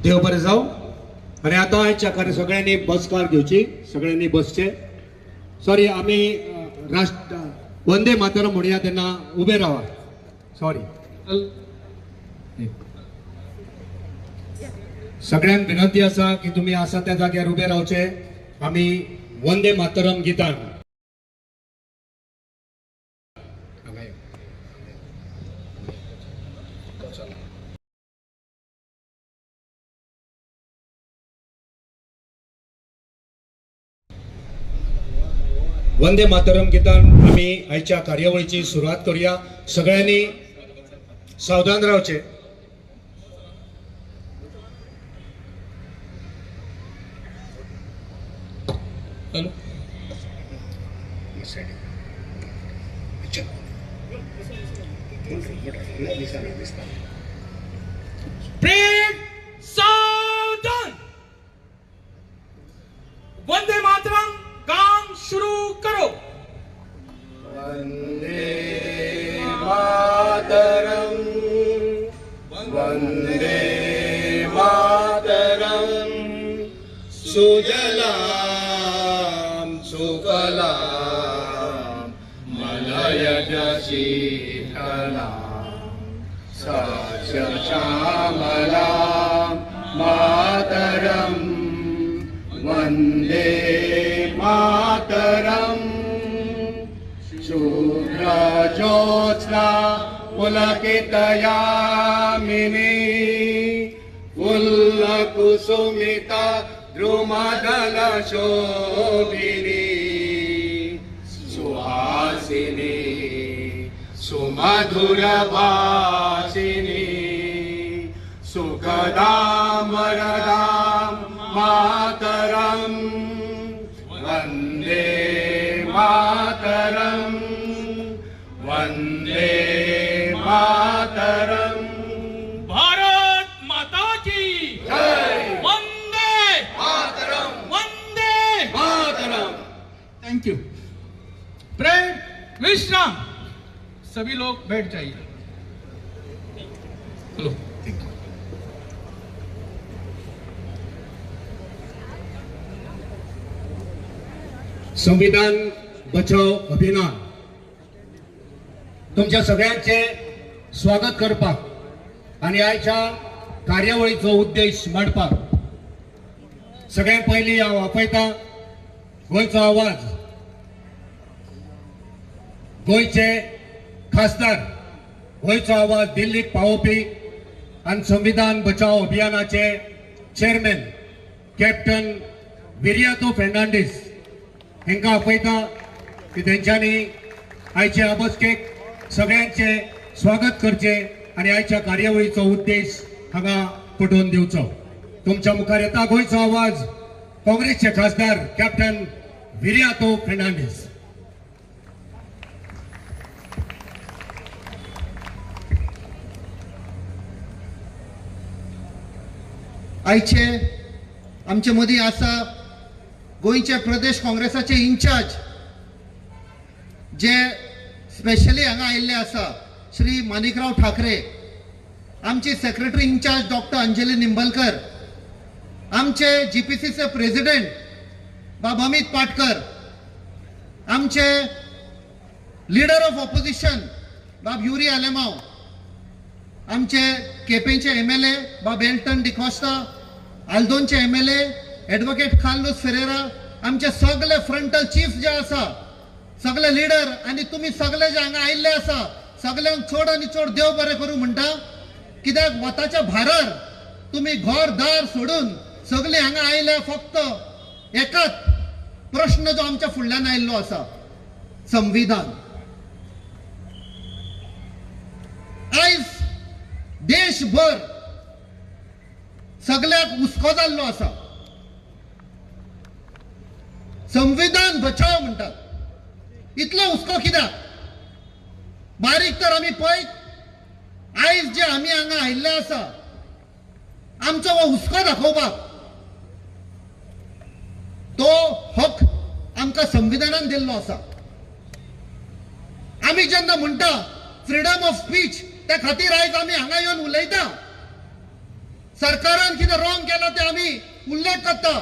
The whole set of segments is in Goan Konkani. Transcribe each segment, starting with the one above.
देव बरें जावं. आनी आतां आयच्या कार्य सगळ्यांनी बसकार घेवची, सगळ्यांनी बसचे. सॉरी, आमी राष्ट्र वंदे मातरम म्हणया तेन्ना उबे रावा. सॉरी, सगळ्यांक विनंती आसा की तुमी आसा त्या जाग्यार उबे रावचे. आमी वंदे मातरम गितान वंदे मातरम गितान आमी आयच्या कार्यावळीची सुरवात करूया. सगळ्यांनी सावधान रावचे. हॅलो. प्रेम सावधान, वंदे मातरम गान शुरू करो. वंदे मातरम, वंदे मातरम, सुजलां सुफलां मलयज शीतलां सस्यश्यामलां मातरम, वंदे मातरम. शुभ्रज्योत्स्ना पुलकितयामिनी, फुल्लकुसुमिता द्रुमदलशोभिनी, सुहासिनी सुमधुरभाषिनी, सुखदां वरदां मातरम, वंदे मातरम, वंदे मातरम. भारत माता की जय. वंदे मातरम, वंदे मातरम. Thank you. प्रेम विश्राम, सभी लोग बैठ जाइए. चलो. संविधान बचाव अभियान तुमच्या सगळ्यांचे स्वागत करपाक आनी आयच्या कार्यावळीचो उद्देश मांडपाक सगळ्यात पयलीं हांव आपयतां गोंयचो आवाज, गोंयचे खासदार, गोंयचो आवाज दिल्लीक पावोवपी आनी संविधान बचाव अभियानाचे चेअरमॅन कॅप्टन विरियातो फेर्नांडीस हांकां आपयता की तेंच्यांनी आयचे बसकेक सगळ्यांचे स्वागत करचे आनी आयच्या कार्यावळीचो उद्देश हांगा पटोवन दिवचो. तुमच्या मुखार येता गोंयचो आवाज, काँग्रेसचे खासदार कॅप्टन विरियातो फेर्नांडीस. आयचे आमचे मदीं आसा गोंयचे प्रदेश काँग्रेसाचे इन्चार्ज जे स्पेशली हांगा आयिल्ले आसा श्री माणिकराव ठाकरे, आमची secretary in charge doctor Anjali Nimbalkar, आमचे जी पी सीचे प्रेसिडेंट बाब अमित पाटकर, आमचे लिडर ऑफ ऑपोजिशन बाब युरी आलेमाव, आमचे केपेंचे एम एल ए बाब एल्टन डिकॉस्ता, आल्दोनचे M L A advocate Carlos Ferreira, आमचे सगळे फ्रंटल चीफ जे आसा, सगळे लिडर आनी तुमी सगळे जे हांगा आयिल्ले आसा सगळ्यांक चड आनी चड देव बरें करूं म्हणटा. कित्याक वताच्या भारार तुमी घर दार सोडून सगळे हांगा आयल्या फक्त एकाच प्रश्न जो आमच्या फुडल्यान आयिल्लो आसा, संविधान. आयज देशभर सगळ्याक हुस्को जाल्लो आसा, संविधान बचाव म्हणटात. इतलो हुस्को कित्याक? बारीक तर आमी पळयत आयज जे आमी हांगा आयिल्ले आसा आमचो हो हुस्को दाखोवपाक तो हक आमकां संविधानान दिल्लो आसा. आमी जेन्ना म्हणटा फ्रिडम ऑफ स्पीच, त्या खातीर आयज आमी हांगा येवन उलयता. सरकारान कितें रॉंग केलां तें आमी उल्लेख करता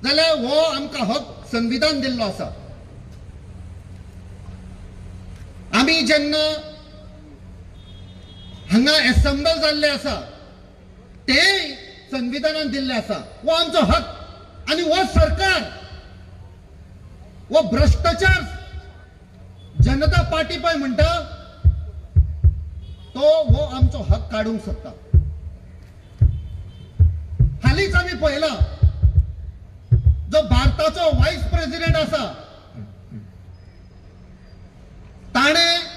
जाल्यार हो आमकां हक संविधान दिल्लो आसा. आमी जेन्ना हांगा एसेंबल जाल्ले आसा ते संविधानान दिल्ले आसा, हो आमचो हक. आनी हो सरकार हो भ्रष्टाचार जनता पार्टी पळय म्हणटा तो हो आमचो हक काडूंक सोदता. हालींच आमी पळयला जो भारताचो वायस प्रेसिडेंट आसा ताणें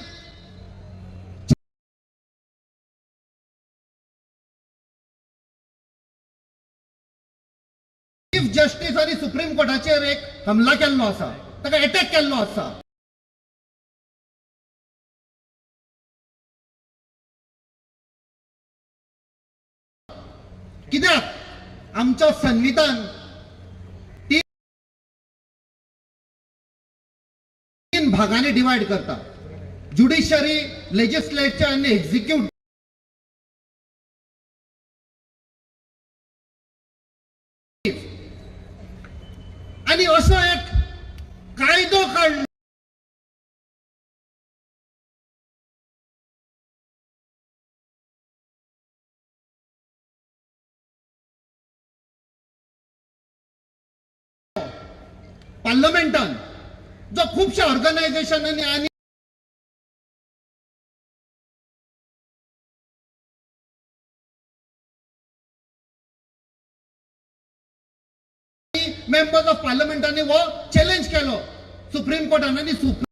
चीफ जस्टीस आनी सुप्रीम कोर्टाचेर एक हमला केल्लो आसा, ताका एटॅक केल्लो आसा. कित्याक आमचो संविधान तीन भागांनी डिवायड करता, ज्युडिशरी, लेजिस्लेचर आनी एक्झिक्युटिव्ह. आनी असो एक कायदो काडलो पार्लमेंटान जो खुबशा ऑर्गनायझेशनांनी आनी मेंबर्स ऑफ पार्लमेंटांनी हो चॅलेंज केलो सुप्रीम कोर्टान आनी सुप्रीम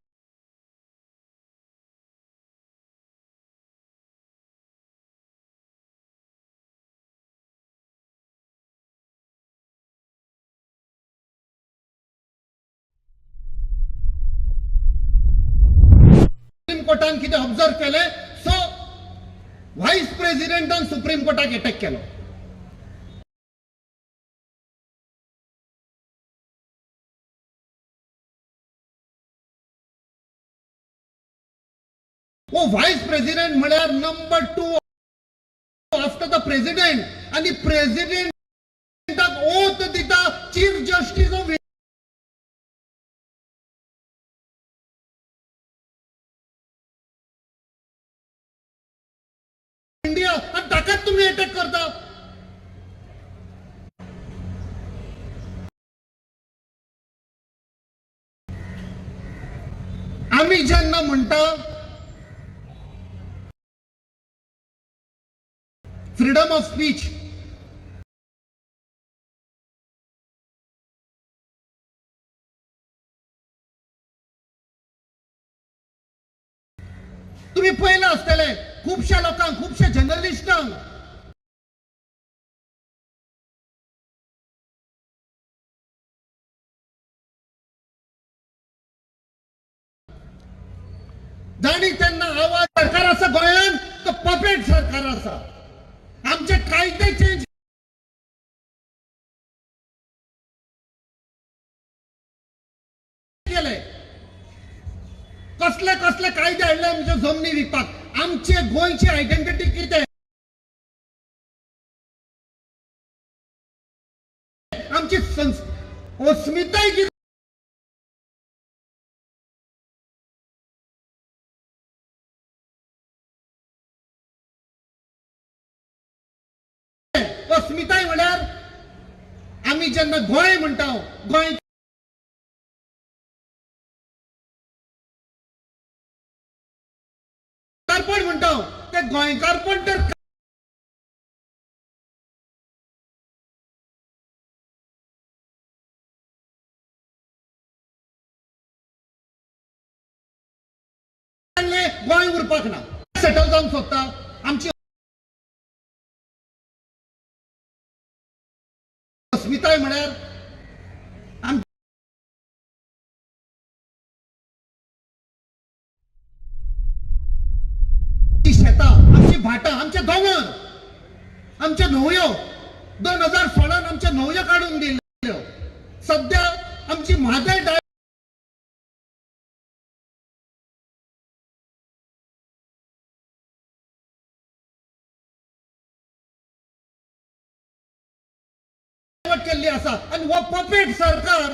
कोर्टान कितें ऑब्जर्व केलें, सो व्हायस प्रेसिडेंटान सुप्रीम कोर्टाक एटॅक केलो. वो व्हायस प्रेसिडेंट म्हळ्यार number 2 after the president आनी प्रेसिडेंटाक ओथ दिता चीफ जस्टीस ऑफ इंडिया आनी ताकाच तुमी एटॅक करता. आमी जेन्ना म्हणटा फ्रीडम ऑफ स्पीच, तुम्ही पळयलां आसतलें खुबश्या लोकांक, खुबश्या जर्नलिस्टांक जाणी तेन्ना आवाज सरकार आसा गोंयांत तो पपेट सरकार आसा. आमचे कायदे चेंज केले, कसले कसले कायदे हाडले आमच्या जमनी विकपाक. आमचे गोंयची आयडेंटिटी कितें, आमची अस्मिताय कितें, अस्मिताय म्हळ्यार आमी जेन्ना गोंय म्हणटा, गोंय गोंयकारपण म्हणटा, ते गोंयकारपण तर गोंय उरपाक ना, सेटल जावंक सोदता. आमची अस्मिताय म्हळ्यार आमची शेतां, आमची भाटां, आमचे दोंगर, आमचे न्हंयो. 2016 आमचे न्हंयो काडून दिल्ल्यो. सद्या आमची म्हादय केल्ली आसा आनी हो पपेट सरकार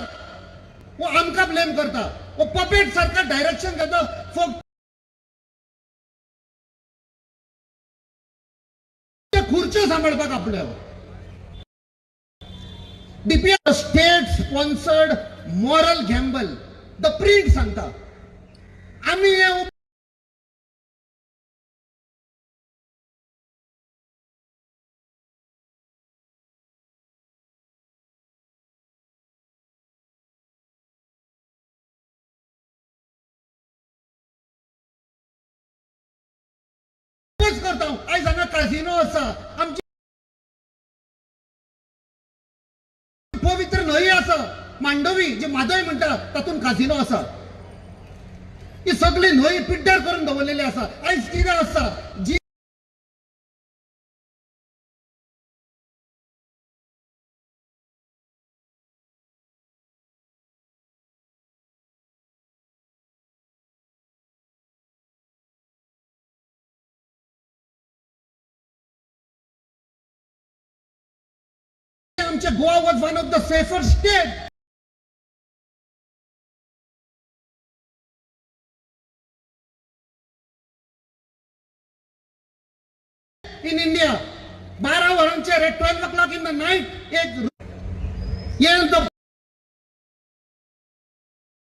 हो आमकां ब्लेम करता. हो पपेट सरकार डायरेक्शन घेता फक्त खुर्च्यो सांबाळपाक आपल्यो. DPR state sponsored moral gamble the Print सांगता. आमी हे करता. आयज हांगा काजिनो आसा, आमची पवित्र न्हंय आसा मांडवी, जी मादय म्हणटा तातूंत काजिनो आसा. ही सगळी न्हंय पिड्ड्यार करून दवरलेली आसा. आयज कितें आसा जी आमचे Goa was one of the safer state. In India. 12 वरांचेर 12 o'clock in the night एक हे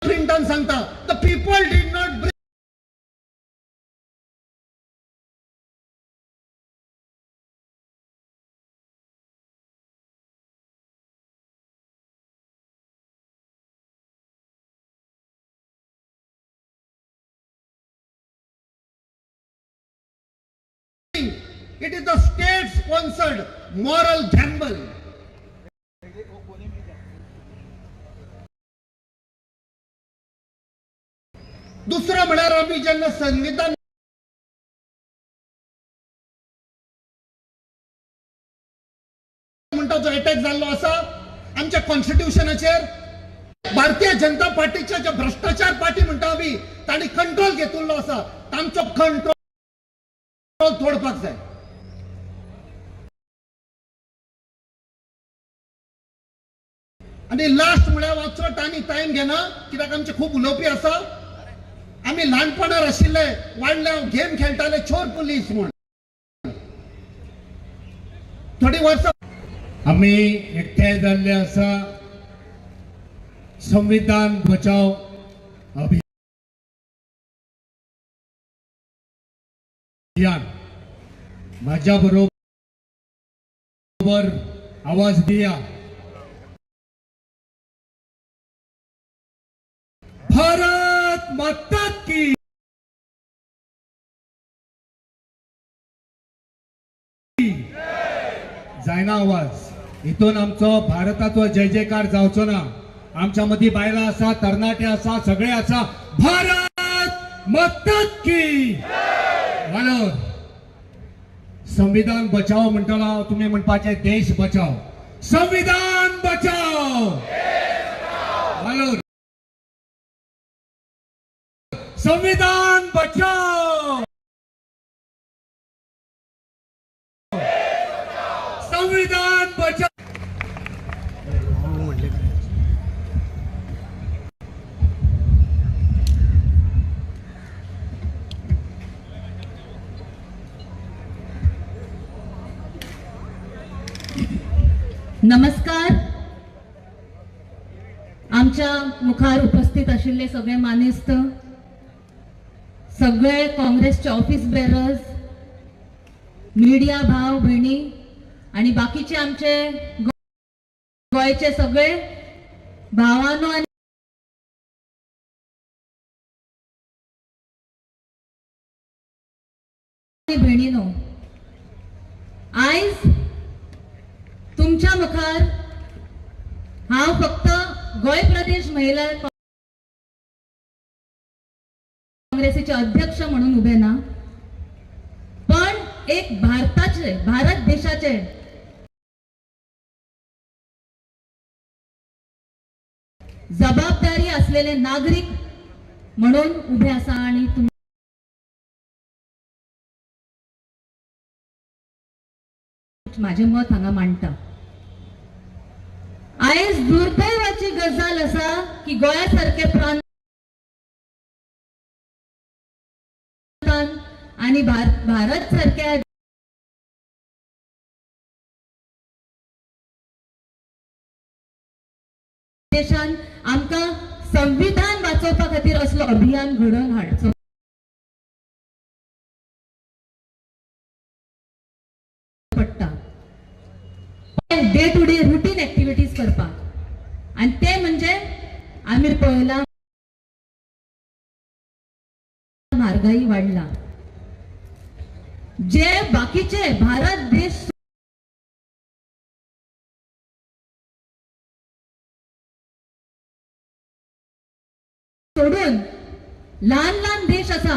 प्रिंटान सांगता the people did not bring It is the state-sponsored moral gamble. दुसरं म्हळ्यार आमी जेन्ना संविधान म्हणटा जो अटॅक जाल्लो आसा आमच्या कॉन्स्टिट्युशनाचेर, भारतीय जनता पार्टीच्या जे भ्रष्टाचार पार्टी म्हणटा आमी तांणी कंट्रोल घेतिल्लो आसा, तांचो कंट्रोल तोडपाक जाय. आनी लास्ट म्हळ्यार हांव चड आनी टायम घेना कित्याक आमचे खूब उलोवपी आसा. आमी ल्हानपणार आशिल्ले वाडले गेम खेळटाले चोर पुलीस म्हूण. थोडी वर्सां आमी एकठांय जाल्ले आसा संविधान बचाव अभियान. माझ्या बरोबर आवाज दिया. भारत माता की. जायना आवाज. इतून आमचो भारताचो जय जयकार जावचो ना. आमच्या मदीं बायलां आसा, तरणाटे आसा, सगळे आसा. भारत माता की. हॅलो, संविधान बचाव म्हणटलो तुमी म्हणपाचें देश बचाव, संविधान बचाव. हॅलो, संविधान बचाओ, संविधान बचाओ. नमस्कार. आमच्या मुखार उपस्थित आशिल्ले सगळे मानेस्त, सगळे काँग्रेसचे ऑफिस बेरर्स, मीडिया भाव भयणी आणि बाकीचे आमचे गोंयचे सगळे भावानो आणि भयणीनो, आयज तुमच्या मुखार हांव फक्त गोंय प्रदेश महिला काँग्रेसीचे अध्यक्ष म्हणून उभे ना, पण एक भारताचे, भारत देशाचे जबाबदारी असलेले नागरिक म्हणून उभे आसा आणि माझे मत हांगा मांडटा. आयज दुर्दैवाची गजाल आसा की गोंया सारके प्रांतान आनी भारत सारक्या देशान आमकां संविधान वाचोवपा खातीर असलो अभियान घडोवन हाडचो पडटा. Day to day routine activities करपाक, आनी ते म्हणजे आमी पळयलां म्हारगाई वाडला, जे बाकीचे भारत देश सोडून ल्हान ल्हान देश आसा,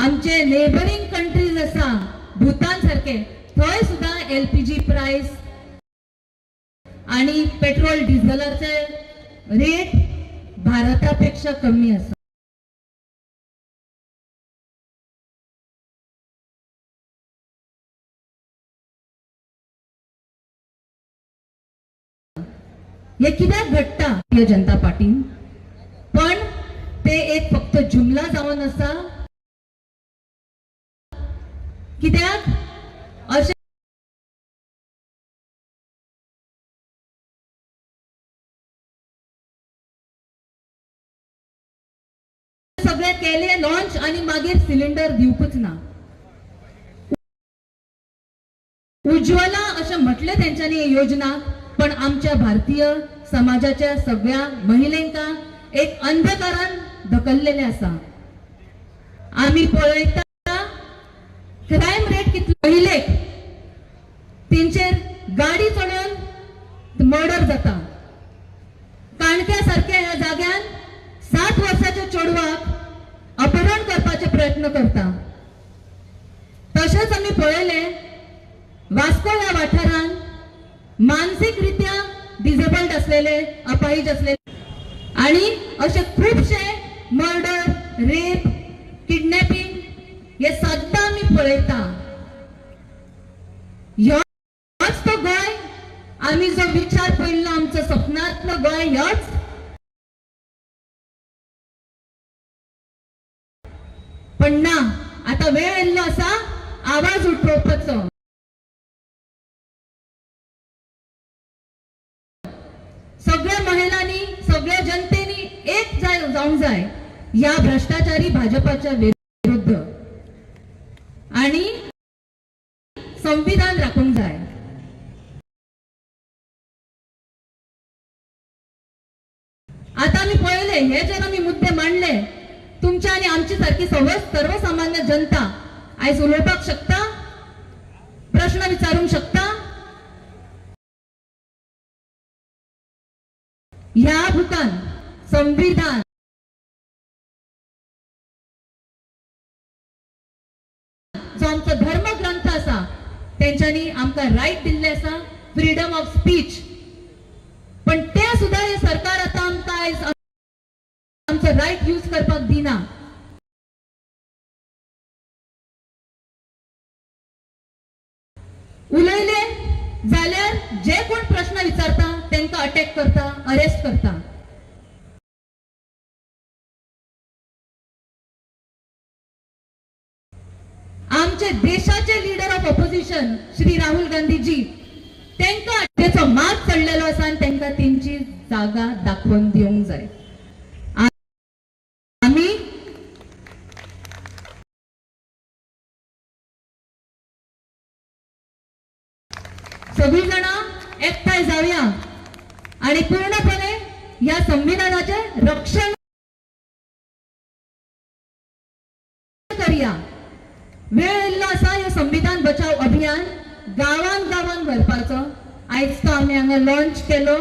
आमचे नेबरींग कंट्रीज आसा भूतान सारके, थंय सुद्दां एलपीजी प्रायस आनी पेट्रोल डिझलाचे रेट भारता पेक्षा कमी आसा. हे कित्याक घडटा भारतीय जनता पार्टीन? पण ते एक फक्त जुमला जावन आसा. कित्याक अशें सगळें केलें लॉन्च आनी मागीर सिलिंडर दिवकूच ना. उज्ज्वला अशें म्हटलें तेंच्यांनी योजना, पण आमच्या भारतीय समाजाच्या सगळ्या महिलांका एक अंधकारान धकल्लेलें आसा. आमी पळयता क्रायम रेट कितलो, महिलेक तेंचेर गाडी चडोवन मर्डर जाता. काणक्या सारक्या ह्या जाग्यान 7 वर्साच्या चेडवाक अपहरण करपाचे प्रयत्न करता. तशेंच आमी पळयलें वास्को ह्या वाठारान मानसीक रित्या डिसेबल्ड असलेले, अपाहिज असलेले आणि असे खूपशे मर्डर, रेप, किडनॅपिंग हे सद्दां आमी पळयता. ह्योच तो गोंय आमी जो विचार पळयल्लो आमचो सपनांतलो गोंय ह्योच. पण ना, आता वेळ येयल्लो आसा आवाज उठोवपाचो. सगळ्या महिलांनी, सगळ्या जनतेनी एक जावंक जाय ह्या भ्रष्टाचारी भाजपाच्या विरुद्ध आणि संविधान राखूंक जाय. आता आमी पळयले हे जे आमी मुद्दे मांडले, तुमच्या आनी आमची सारकी सर्वसामान्य जनता आयज उलोवपाक शकता, प्रश्न विचारूंक शकता. ह्या भुतान संविधान जो आमचो धर्मग्रंथ आसा तेंच्यांनी आमकां रायट दिल्ले आसा फ्रीडम ऑफ स्पीच, पण ते सुद्दां हे सरकार आतां आमकां आयज आमचो रायट यूज करपाक दिना. उलयले जाल्यार जे कोण प्रश्न विचारता तेंकां अटॅक करता, अरेस्ट करता. आमचे देशाचे leader of opposition Shri Rahul Gandhiji तेंकां तेचो मात चडलेलो आसा आनी तेंकां तेंची जागा दाखोवन दिवंक जाय. आमी सगळीं जाणां एकठांय जावया आनी पूर्णपणे ह्या संविधानाचें रक्षण करया. वेळ येयल्लो आसा हें संविधान बचाव अभियान गांवान गांवान व्हरपाचो. आयज तो आमी हांगा लॉन्च केलो,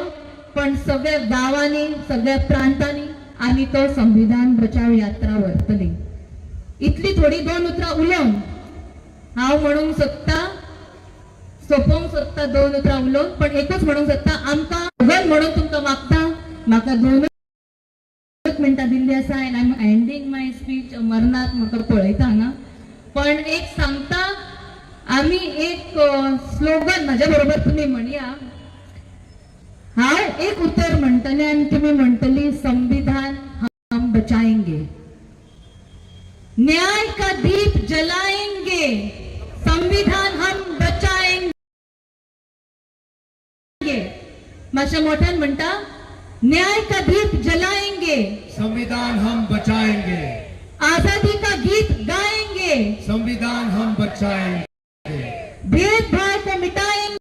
पण सगळ्या गांवांनी, सगळ्या प्रांतांनी आमी तो संविधान बचाव यात्रा व्हरतली. इतली थोडी 2 उतरां उलोवन हांव म्हणूंक सोदता, सोंपोवंक सोदता 2 उतरां उलोवन, पण एकूच म्हणूंक सोदता, आमकां स्लोगन म्हणून तुमकां मागता. म्हाका 2 मिनटां दिल्ली आसा and I am ending my speech. Amarnath म्हाका पळयता हांगा, पण एक सांगता, आमी एक स्लोगन म्हाज्या बरोबर तुमी म्हणया. हांव एक उतर म्हणटले आनी तुमी म्हणटली संविधान हम बचाएंगे, न्याय का दीप जलाएंगे, संविधान हम बचाएंगे. मातशें मोठ्यान म्हणटा, न्याय का दीप जलाएंगे, संविधान हम बचाएंगे, आजादी का गीत गाएंगे, संविधान हम बचाएंगे, भेदभाव को मिटाएंगे,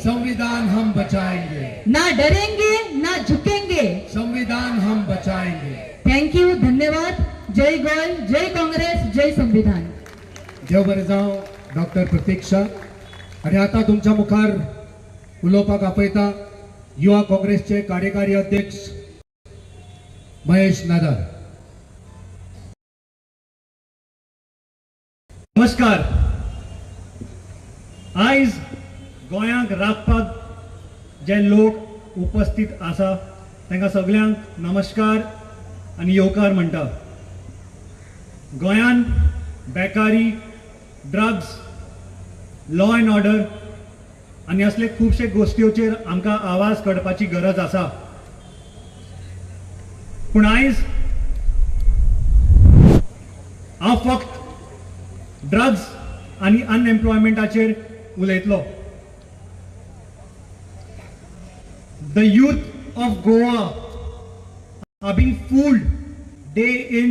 संविधान हम बचाएंगे, ना डरेंगे ना झुकेंगे, संविधान हम बचाएंगे. Thank you, धन्यवाद. जय गोंय, जय काँग्रेस, जय संविधान. देव बरें जावं डॉक्टर प्रतीक्षा. आनी आतां तुमच्या मुखार उलोवपाक आपयता युवा काँग्रेसचे कार्यकारी अध्यक्ष महेश नादार. नमस्कार. आयज गोंयांक राखपाक जे लोक उपस्थित आसा तांकां सगल्यांक नमस्कार आनी येवकार म्हणटा. गोंयान बेकारी, ड्रग्स, लॉ एंड ऑर्डर आनी असले खुबशे गोश्टीचेर आमकां आवाज काडपाची गरज आसा. पूण आयज हांव फक्त ड्रग्स आनी अनएम्प्लॉयमेंटाचेर उलयतलो. The youth of Goa are being fooled day in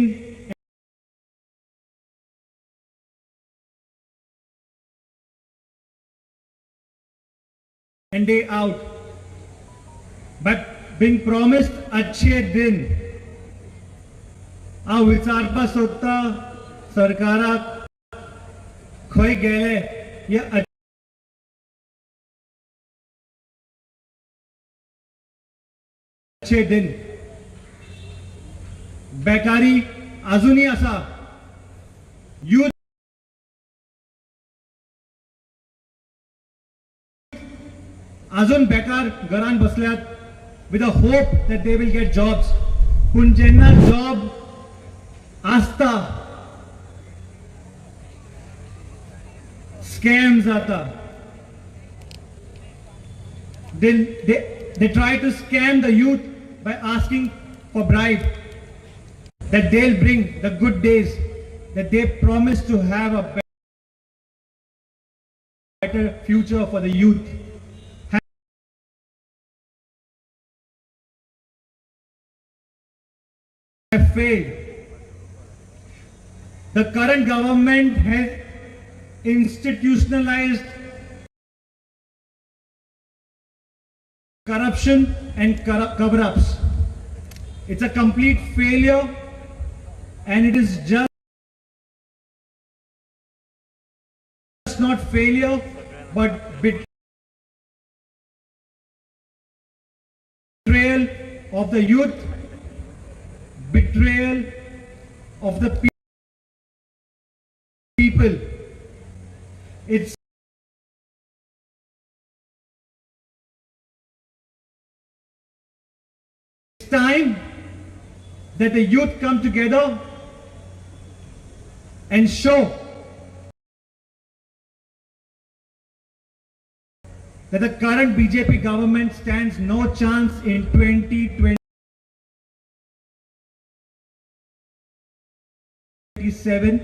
and day out by being promised अच्छे दिन. हांव विचारपाक सोदता सरकाराक, खंय गेले हे अच्छे दिन? बेकारी अजूनही आसा. युथ अजून बेकार घरान बसल्यात with a hope that they will get jobs. पूण जेन्ना जॉब आसता, स्कॅम जाता. They try to scam the youth by asking for bribe, that they'll bring the good days, that they promise to have a better future for the youth, have failed. The current government has institutionalized corruption and cover-ups. It's a complete failure, and it is just not failure, but betrayal of the youth, betrayal of the people. It's time that the youth come together and show that the current BJP government stands no chance in 2027,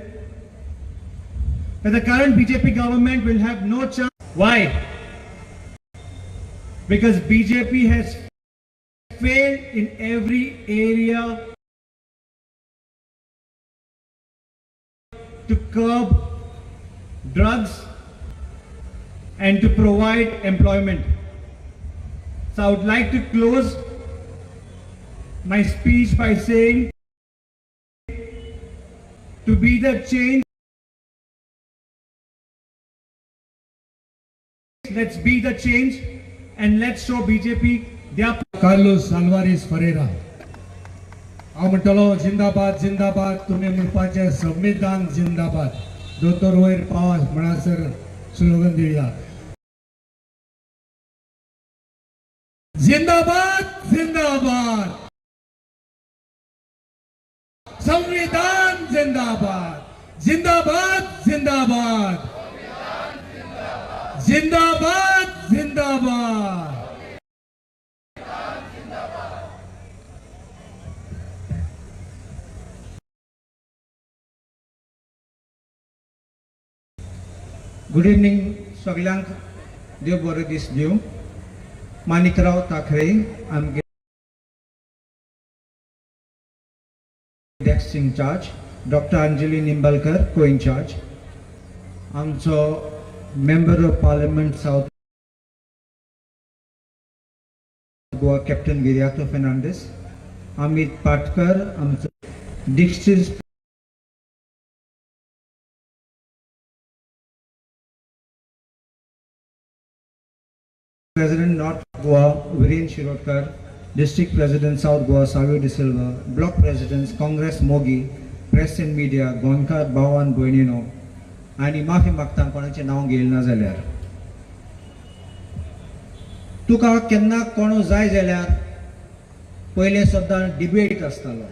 that the current BJP government will have no chance. Why? Because BJP has failed in every area to curb drugs and to provide employment. So I would like to close my speech by saying, to be the change, let's be the change and let's show BJP their Carlos Alvares Ferreira. हांव म्हणटलो जिंदाबाद जिंदाबाद, तुमी म्हणपाचें संविधान जिंदाबाद. दोतोर वयर पावा म्हणसर स्लोगन दिवया. जिंदाबाद जिंदाबाद, संविधान जिंदाबाद, जिंदाबाद जिंदाबाद. जिंदाबाद जिंदाबाद। गुड इवनिंग सगल्यांक, देव बरो दीस दिवं। माणिकराव ठाकरे आमगे desk incharge, doctor Anjali Nimbalkar co incharge, आमचो member of parliament south Goa captain Viriato Fernandes, Amit Patkar आमचो district president north Goa Viren Shirodkar, district president south Goa Savio D'Silva, block president Congress Mogi, press and media गोंयकार भावान भयणीनो, आनी माफी मागता कोणाचें नांव घेयलें ना जाल्यार। तुका केन्ना कोण जाय जाल्यार पयलें सद्दां डिबेट आसतालो,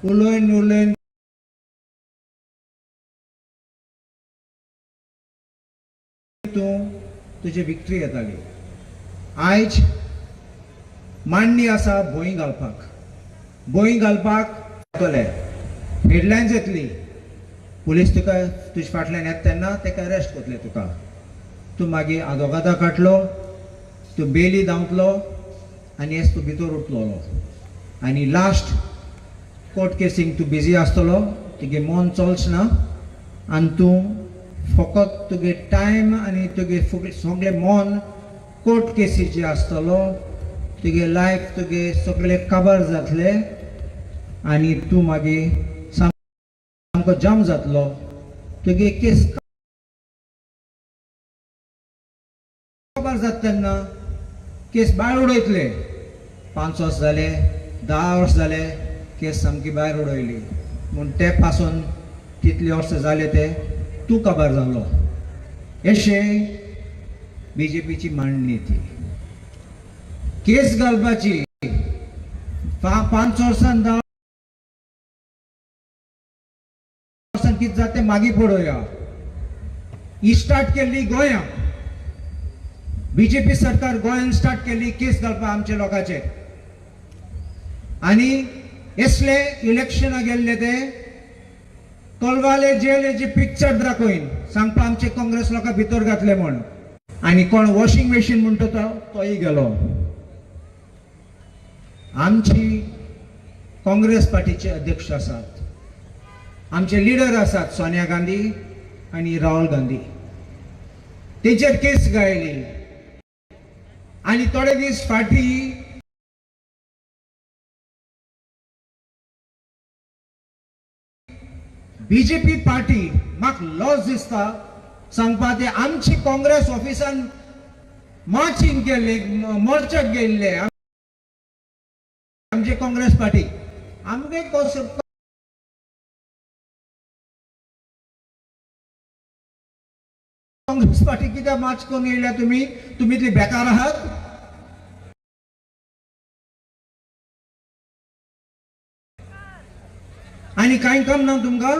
उलोवन उलोवन तूं तुजी विक्ट्री येताली। आयज मांडणी आसा भंय घालपाक, भंय घालपाक जातले, हेडलायन्स येतली, पुलीस तुका तुजे फाटल्यान येता तेन्ना तेका अरेस्ट करतले तुका, तूं मागीर आदोगादा काडलो, तूं बेली धांवतलो आनी हेच तूं भितर उरतलो आनी लास्ट कोर्ट केसींक तूं बिजी आसतलो, तुगे मन चलच ना आनी तूं फकत तुगे टायम आनी तुगे सगळें मन कोर्ट केसीचेर आसतलो, तुगे लायफ तुगे सगळें काबार जातलें आनी तूं मागीर सामको जाम जातलो, तुगे केस काबार जाता तेन्ना केस भायर उडयतले, 5 वर्स जाले, 10 वर्स जाले, केस सामकी भायर उडयली म्हूण ते पासून तितले वर्सां जाले ते तूं काबार जालो। अशें बीजेपीची मांडणी ती केस घालपाची 5 वर्सां 10 वर्सां कितें जाता तें मागीर पळोवया। ही स्टार्ट केल्ली गोंया बीजेपी सरकार गोंयान स्टार्ट केल्ली केस घालपाक आमच्या लोकांचेर आनी असले इलेक्शनाक गेल्ले ते कोलवाले जेलेचे पिक्चर दाखोवन सांगपा आमचे काँग्रेस लोकां भितर घातले म्हूण, आनी कोण वॉशिंग मशीन म्हणटा तो तोय गेलो। आमची काँग्रेस पार्टीचे अध्यक्ष आसात, आमचे लिडर आसात सोनिया गांधी आनी राहुल गांधी, तेचेर केस गायली आनी थोडे दीस फाटीं बीजेपी पार्टी म्हाका लॉस दिसता सांगपा ते आमची काँग्रेस ऑफिसान मार्चींग केल्ले, मोर्चाक गेल्ले आमचे काँग्रेस पार्टी, आमगे काँग्रेस पार्टी कित्याक मार्च करून येयल्या तुमी, तुमी इतली बेकार आहात? आनी कांय काम ना तुमकां?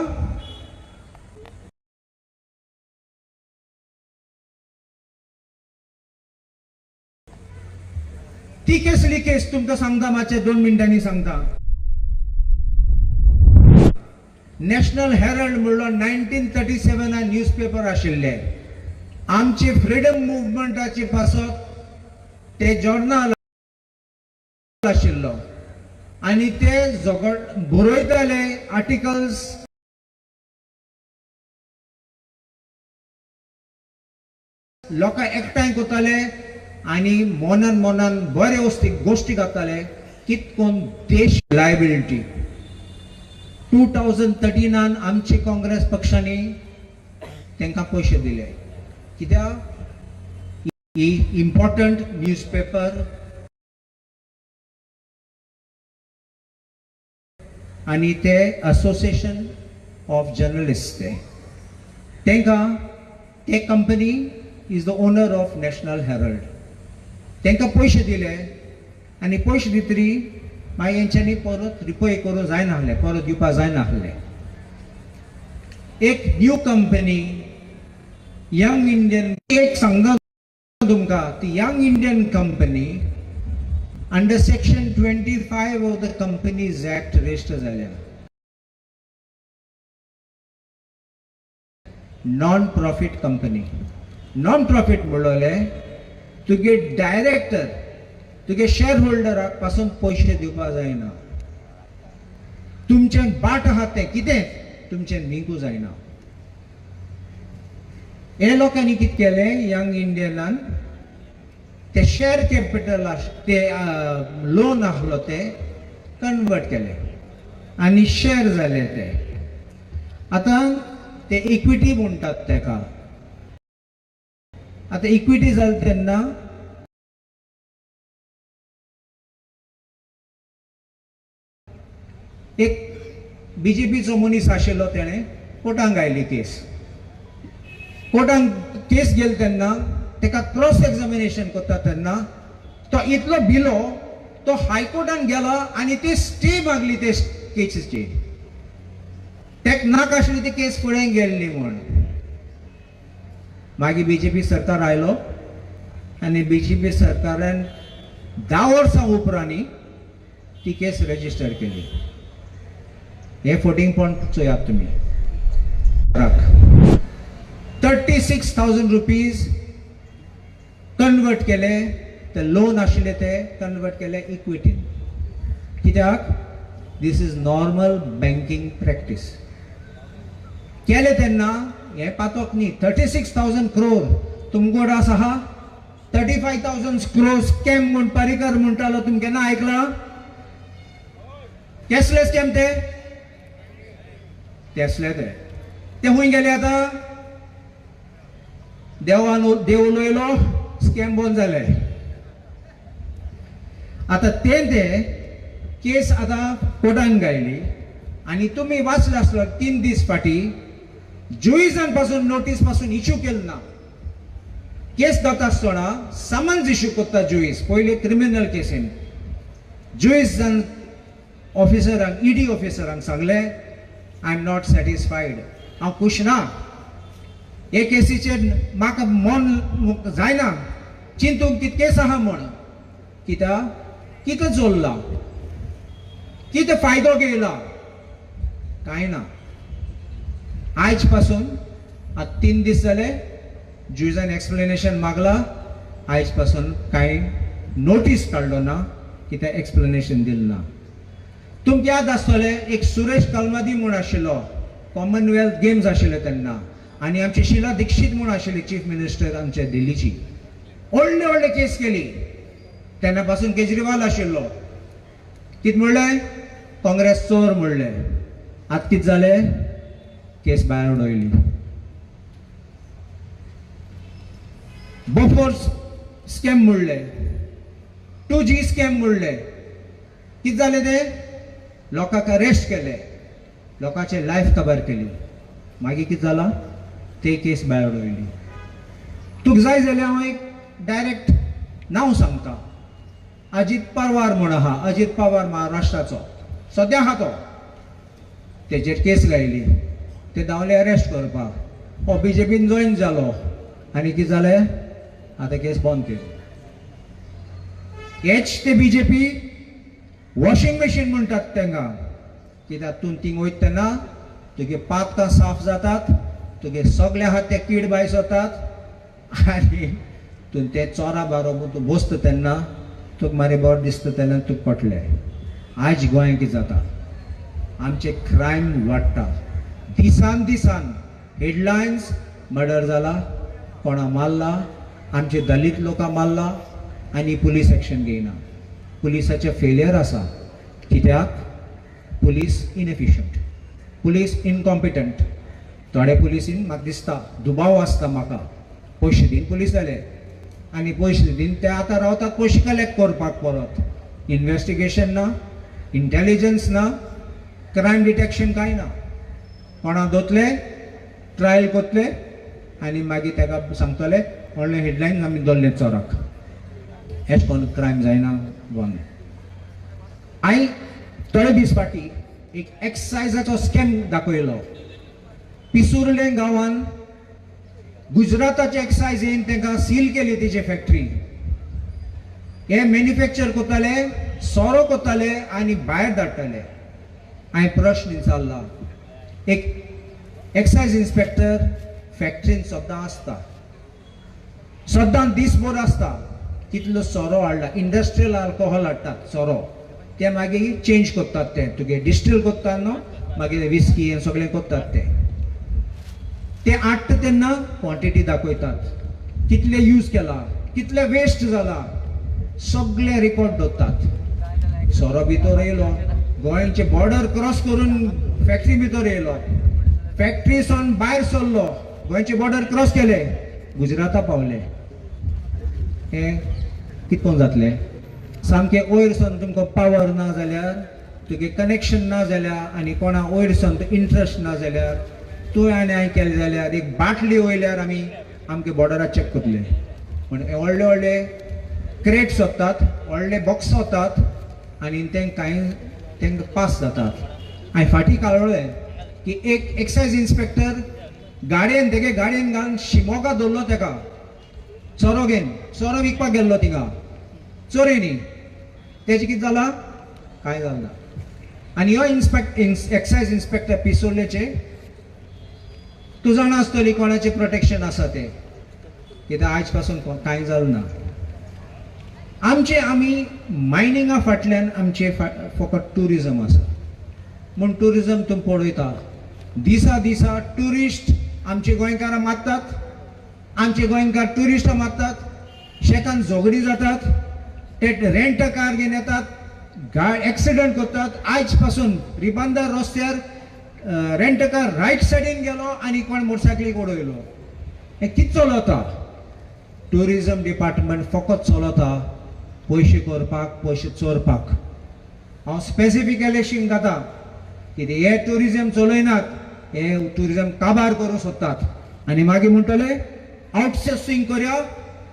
ती केसली केस तुमकां सांगता, मातशें 2 मिनटांनी सांगता। नॅशनल हेरल्ड म्हणलो 1937 न्यूज पेपर आशिल्ले, आमची फ्रिडम मुवमेंटाचे पासत ते जॉर्नल आशिल्लो आनी ते झगड बरयताले आर्टिकल्स, लोकांक एकठांय करताले आनी मोनान मोनान बरे गोश्टी घालताले कितकोन देश लायबिलिटी। 2013 आमची काँग्रेस पक्षांनी तांकां पयशे दिले कित्याक ही इम्पॉर्टंट न्यूज पेपर आनी ते असोसिएशन ऑफ जर्नलिस्ट ते तांकां ते company is the owner of National Herald, तांकां पयशे दिले आनी पयशे दितरी मागीर हेंच्यांनी परत रिपय करूंक जायनासलें, परत दिवपाक जायनासलें। एक न्यू कंपनी यंग इंडियन एक सांगता तुमकां, ती Young Indian company under section 25 of the companies act register जाल्या. Non profit company. Non profit म्हणले तुगे डायरेक्टर तुगे शेअर होल्डराक पासून पयशे दिवपाक जायना. तुमचें बाट आहा तें कितें तुमचें विकूं जायना. हे लोकांनी कितें केलें, यंग इंडियनान ते शेअर कॅपिटल ते लोन आसलो ते कन्वर्ट केले आनी शेअर जाले ते. आतां ते इक्विटी म्हणटात तेका. आतां इक्विटी जाले तेन्ना एक बीजेपीचो मनीस आशिल्लो, तेणें कोर्टांक आयली केस. कोर्टांक केस गेली तेन्ना तेका क्रॉस एग्जामिनेशन करता तेन्ना तो इतलो भिलो, तो हायकोर्टान गेलो आनी ती स्टे मागली ते केसीची. तेक नाका आशिल्ली ती केस फुडें गेल्ली म्हूण. मागीर बीजेपी सरकार आयलो आनी बीजेपी सरकारान 10 वर्सां उपरांत ती केस रजिस्टर केली. हे 14 पॉयंट चोयात तुमी. 36,000 रुपीज कन्वर्ट केले, ते लोन आशिल्ले ते कन्वर्ट केले इक्विटीन. कित्याक? This is normal banking practice. केले तेन्ना हें पातोक न्ही. 36,000 क्रोर तुमकोड आसा आहा. 35,000 क्रोर स्कॅम म्हूण पर्रीकर म्हणटालो, तुमी केन्ना आयकलां? केसले स्कॅम ते? तेसले ते. ते खूंय गेले आतां? देवान देव उलयलो, स्कॅम बंद जाले. आतां ते केस आतां कोर्टान गायली आनी तुमी वाचले आसलो 3 दीस फाटीं जुईजान पासून नोटीस पासून इश्यू केली ना. केस जाता आसतना समन्स इश्यू करता जुईज, पयली क्रिमिनल केसीन. जुईजान ऑफिसरांक, ईडी ऑफिसरांक सांगलें, I am not satisfied, हांव खूश ना, हे केसीचेर म्हाका मन जायना, चिंतूंक कितकेस आहा म्हूण. कित्याक? कितें जोडलां, कितें फायदो घेयला? कांय ना. आयज पासून आतां 3 दीस जाले जुईजान एक्सप्लेनेशन मागला, आयज पासून कांय नोटीस काडलो ना, कितें एक्सप्लेनेशन दिलें ना. तुमकां याद आसतलें एक सुरेश कलमादी म्हूण आशिल्लो, कॉमनवेल्थ गेम्स आशिल्ले तेन्ना, आनी आमची शिला दीक्षित म्हूण आशिल्ली चीफ मिनिस्टर आमच्या दिल्लीची. व्हडले व्हडले केस केली. तेन्ना पासून केजरीवाल आशिल्लो. कितें म्हणलें? काँग्रेस चोर म्हणलें. आतां कितें जालें? केस भायर उडयली. बोफोर्स स्कॅम म्हणलें, 2G scam म्हणलें. कितें जालें तें? लोकांक अरेस्ट केले, लोकांचे लायफ कबर केली. मागीर कितें जालां? ते केस भायर उडयली. तुका जाय जाल्यार हांव एक डायरेक्ट नांव सांगता, अजीत पवार म्हूण आहा, अजीत पवार महाराष्ट्राचो सद्या आहा तो. तेजेर केस लायली, ते धांवले अरेस्ट करपाक. हो बीजेपीन जॉयन जालो आनी कितें जालें? आतां केस बंद केली. हेच ते बीजेपी वॉशिंग मशीन म्हणटात तांकां. कित्याक तूं थिंग वयता तेन्ना तुगे पातकां साफ जातात, तुगे सगळे आहा ते कीड भायर सरतात आनी तूं ते चोरा बारोबर तूं बसता तेन्ना तुका मागीर बरें दिसता तेन्ना तुका पटलें. आयज गोंयांत कितें जाता? आमचे क्रायम वाडटा दिसान दिसान. हेडलायन्स मर्डर जाला, कोणा मारला, आमचे दलीत लोकां मारला आनी पुलीस एक्शन घेयना. पुलिसाचें फेलियर आसा. कित्याक? Police inefficient, police incompetent. थोडे पुलिसीन म्हाका दिसता दुबाव आसता म्हाका, पयशे दिवन पुलीस जाले आनी पयशे दिवन ते आतां रावतात पयशे कलेक्ट करपाक परत. इन्वेस्टिगेशन ना, इंटेलिजन्स ना, क्रायम डिटेक्शन कांय ना. कोणा दोतले, ट्रायल करतले आनी मागीर ताका सांगतले व्हडले हेडलायन आमी दवरले चोराक. एश कोन्न क्रायम जायना बंद. हांवें थोडे दीस फाटीं एक एक्सायजाचो स्कॅम दाखयलो. पिसुर्ले गांवान गुजराताचे एक्सायझीन तांकां सील केली तेजी फॅक्टरी. हे मॅन्युफॅक्चर करताले, सोरो करताले आनी भायर धाडटाले. हांवें प्रश्न विचारला, एक एक्सायज इन्स्पेक्टर फॅक्टरीन सद्दां आसता, सद्दां दीसभर आसता, कितलो सोरो हाडला, इंडस्ट्रियल अल्कोहोल हाडटात सोरो, ते मागीर चेंज करतात, ते तुगे डिस्टील करतात न्हू, मागीर विस्की हें सगळें करतात ते ते हाडटा तेन्ना क्वॉन्टिटी दाखयतात, कितले यूज केला, कितले वेस्ट जाला, सगळे रिकॉर्ड दवरतात. सोरो भितर येयलो, गोंयचे बॉर्डर क्रॉस करून फॅक्टरी भितर येयलो, फॅक्टरी सावन भायर सरलो, गोंयचे बॉर्डर क्रॉस केले, गुजराता पावले. हें कितकोन जातलें? सामकें वयर सावन तुमकां पावर ना जाल्यार, तुगे कनेक्शन ना जाल्यार, आनी कोणा वयर सावन इंट्रस्ट ना जाल्यार, तूं आनी हांवें केलें जाल्यार एक बाटली वयल्यार आमी आमगे बॉर्डरार चॅक करतले. पूण हे व्हडले व्हडले क्रेट्स वतात, व्हडले बॉक्स वतात आनी तेंकां कांय तेंकां पास जातात. हांवें फाटीं कळ्ळें की एक एक्सायज इन्स्पेक्टर गाडयेन, तेगे गाडयेन घालून शिमोगा दवरलो तेका, सोरो घेवन, सोरो विकपाक गेल्लो थिंगा, चोरी न्ही. तेजें कितें जालां? कांय जालें ना. आनी ह्यो एक्सायज इन्स्पेक्टर पिसोल्लेचे, तूं जाणा आसतली कोणाचें प्रोटेक्शन आसा तें, कित्याक आयज पासून कांय जालें ना. आमचे आमी मायनिंगा फाटल्यान आमचे फकत ट्युरिजम आसा म्हूण ट्युरिजम तुमी पळयता, दिसा दिसा ट्युरिस्ट आमचे गोंयकारां मारतात, आमचे गोंयकार ट्युरिस्टां मारतात, शेतान झगडी जातात, ते रेंट कार घेवन येतात, एक्सिडंट करतात. आयज पासून रिबांदर रस्त्यार रेंट कार रायट सायडीन गेलो आनी कोण मोटरसायकलीक उडयलो. हें कितें चलता? ट्युरिजम डिपार्टमेंट फकत चलता पयशे करपाक, पयशे चोरपाक. हांव स्पेसिफिकली शिंगाता कितें हे ट्युरिजम चलयनात, हे ट्युरिजम काबार करूंक सोदतात आनी मागीर म्हणटले आउटसोर्सिंग करया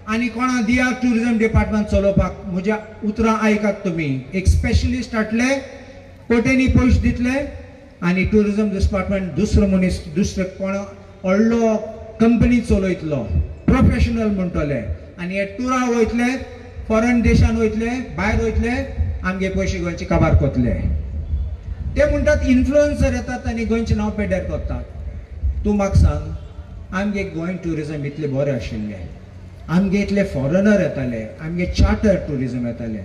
आनी कोणा दिया ट्युरिजम डिपार्टमेंट चलोवपाक. म्हज्या उतरां आयकात तुमी, एक स्पेशलिस्ट हाडले, कोट्यांनी पयशे दितले आनी ट्युरिजम डिपार्टमेंट दुसरो मनीस, दुसरो कोण व्हडलो कंपनी चलयतलो, प्रोफेशनल म्हणटले, आनी हे टुरा वयतले, फॉरेन देशान वयतले, भायर वयतले, आमगे पयशे गोंयचे काबार करतले. ते म्हणटात इन्फ्लुएन्सर येतात आनी गोंयचें नांव पेड्ड्यार करतात. तूं म्हाका सांग, आमगे गोंय ट्युरिजम इतलें बरें आशिल्लें, आमगे इतले फॉरेनर येताले, आमगे चार्टर ट्युरिजम येताले.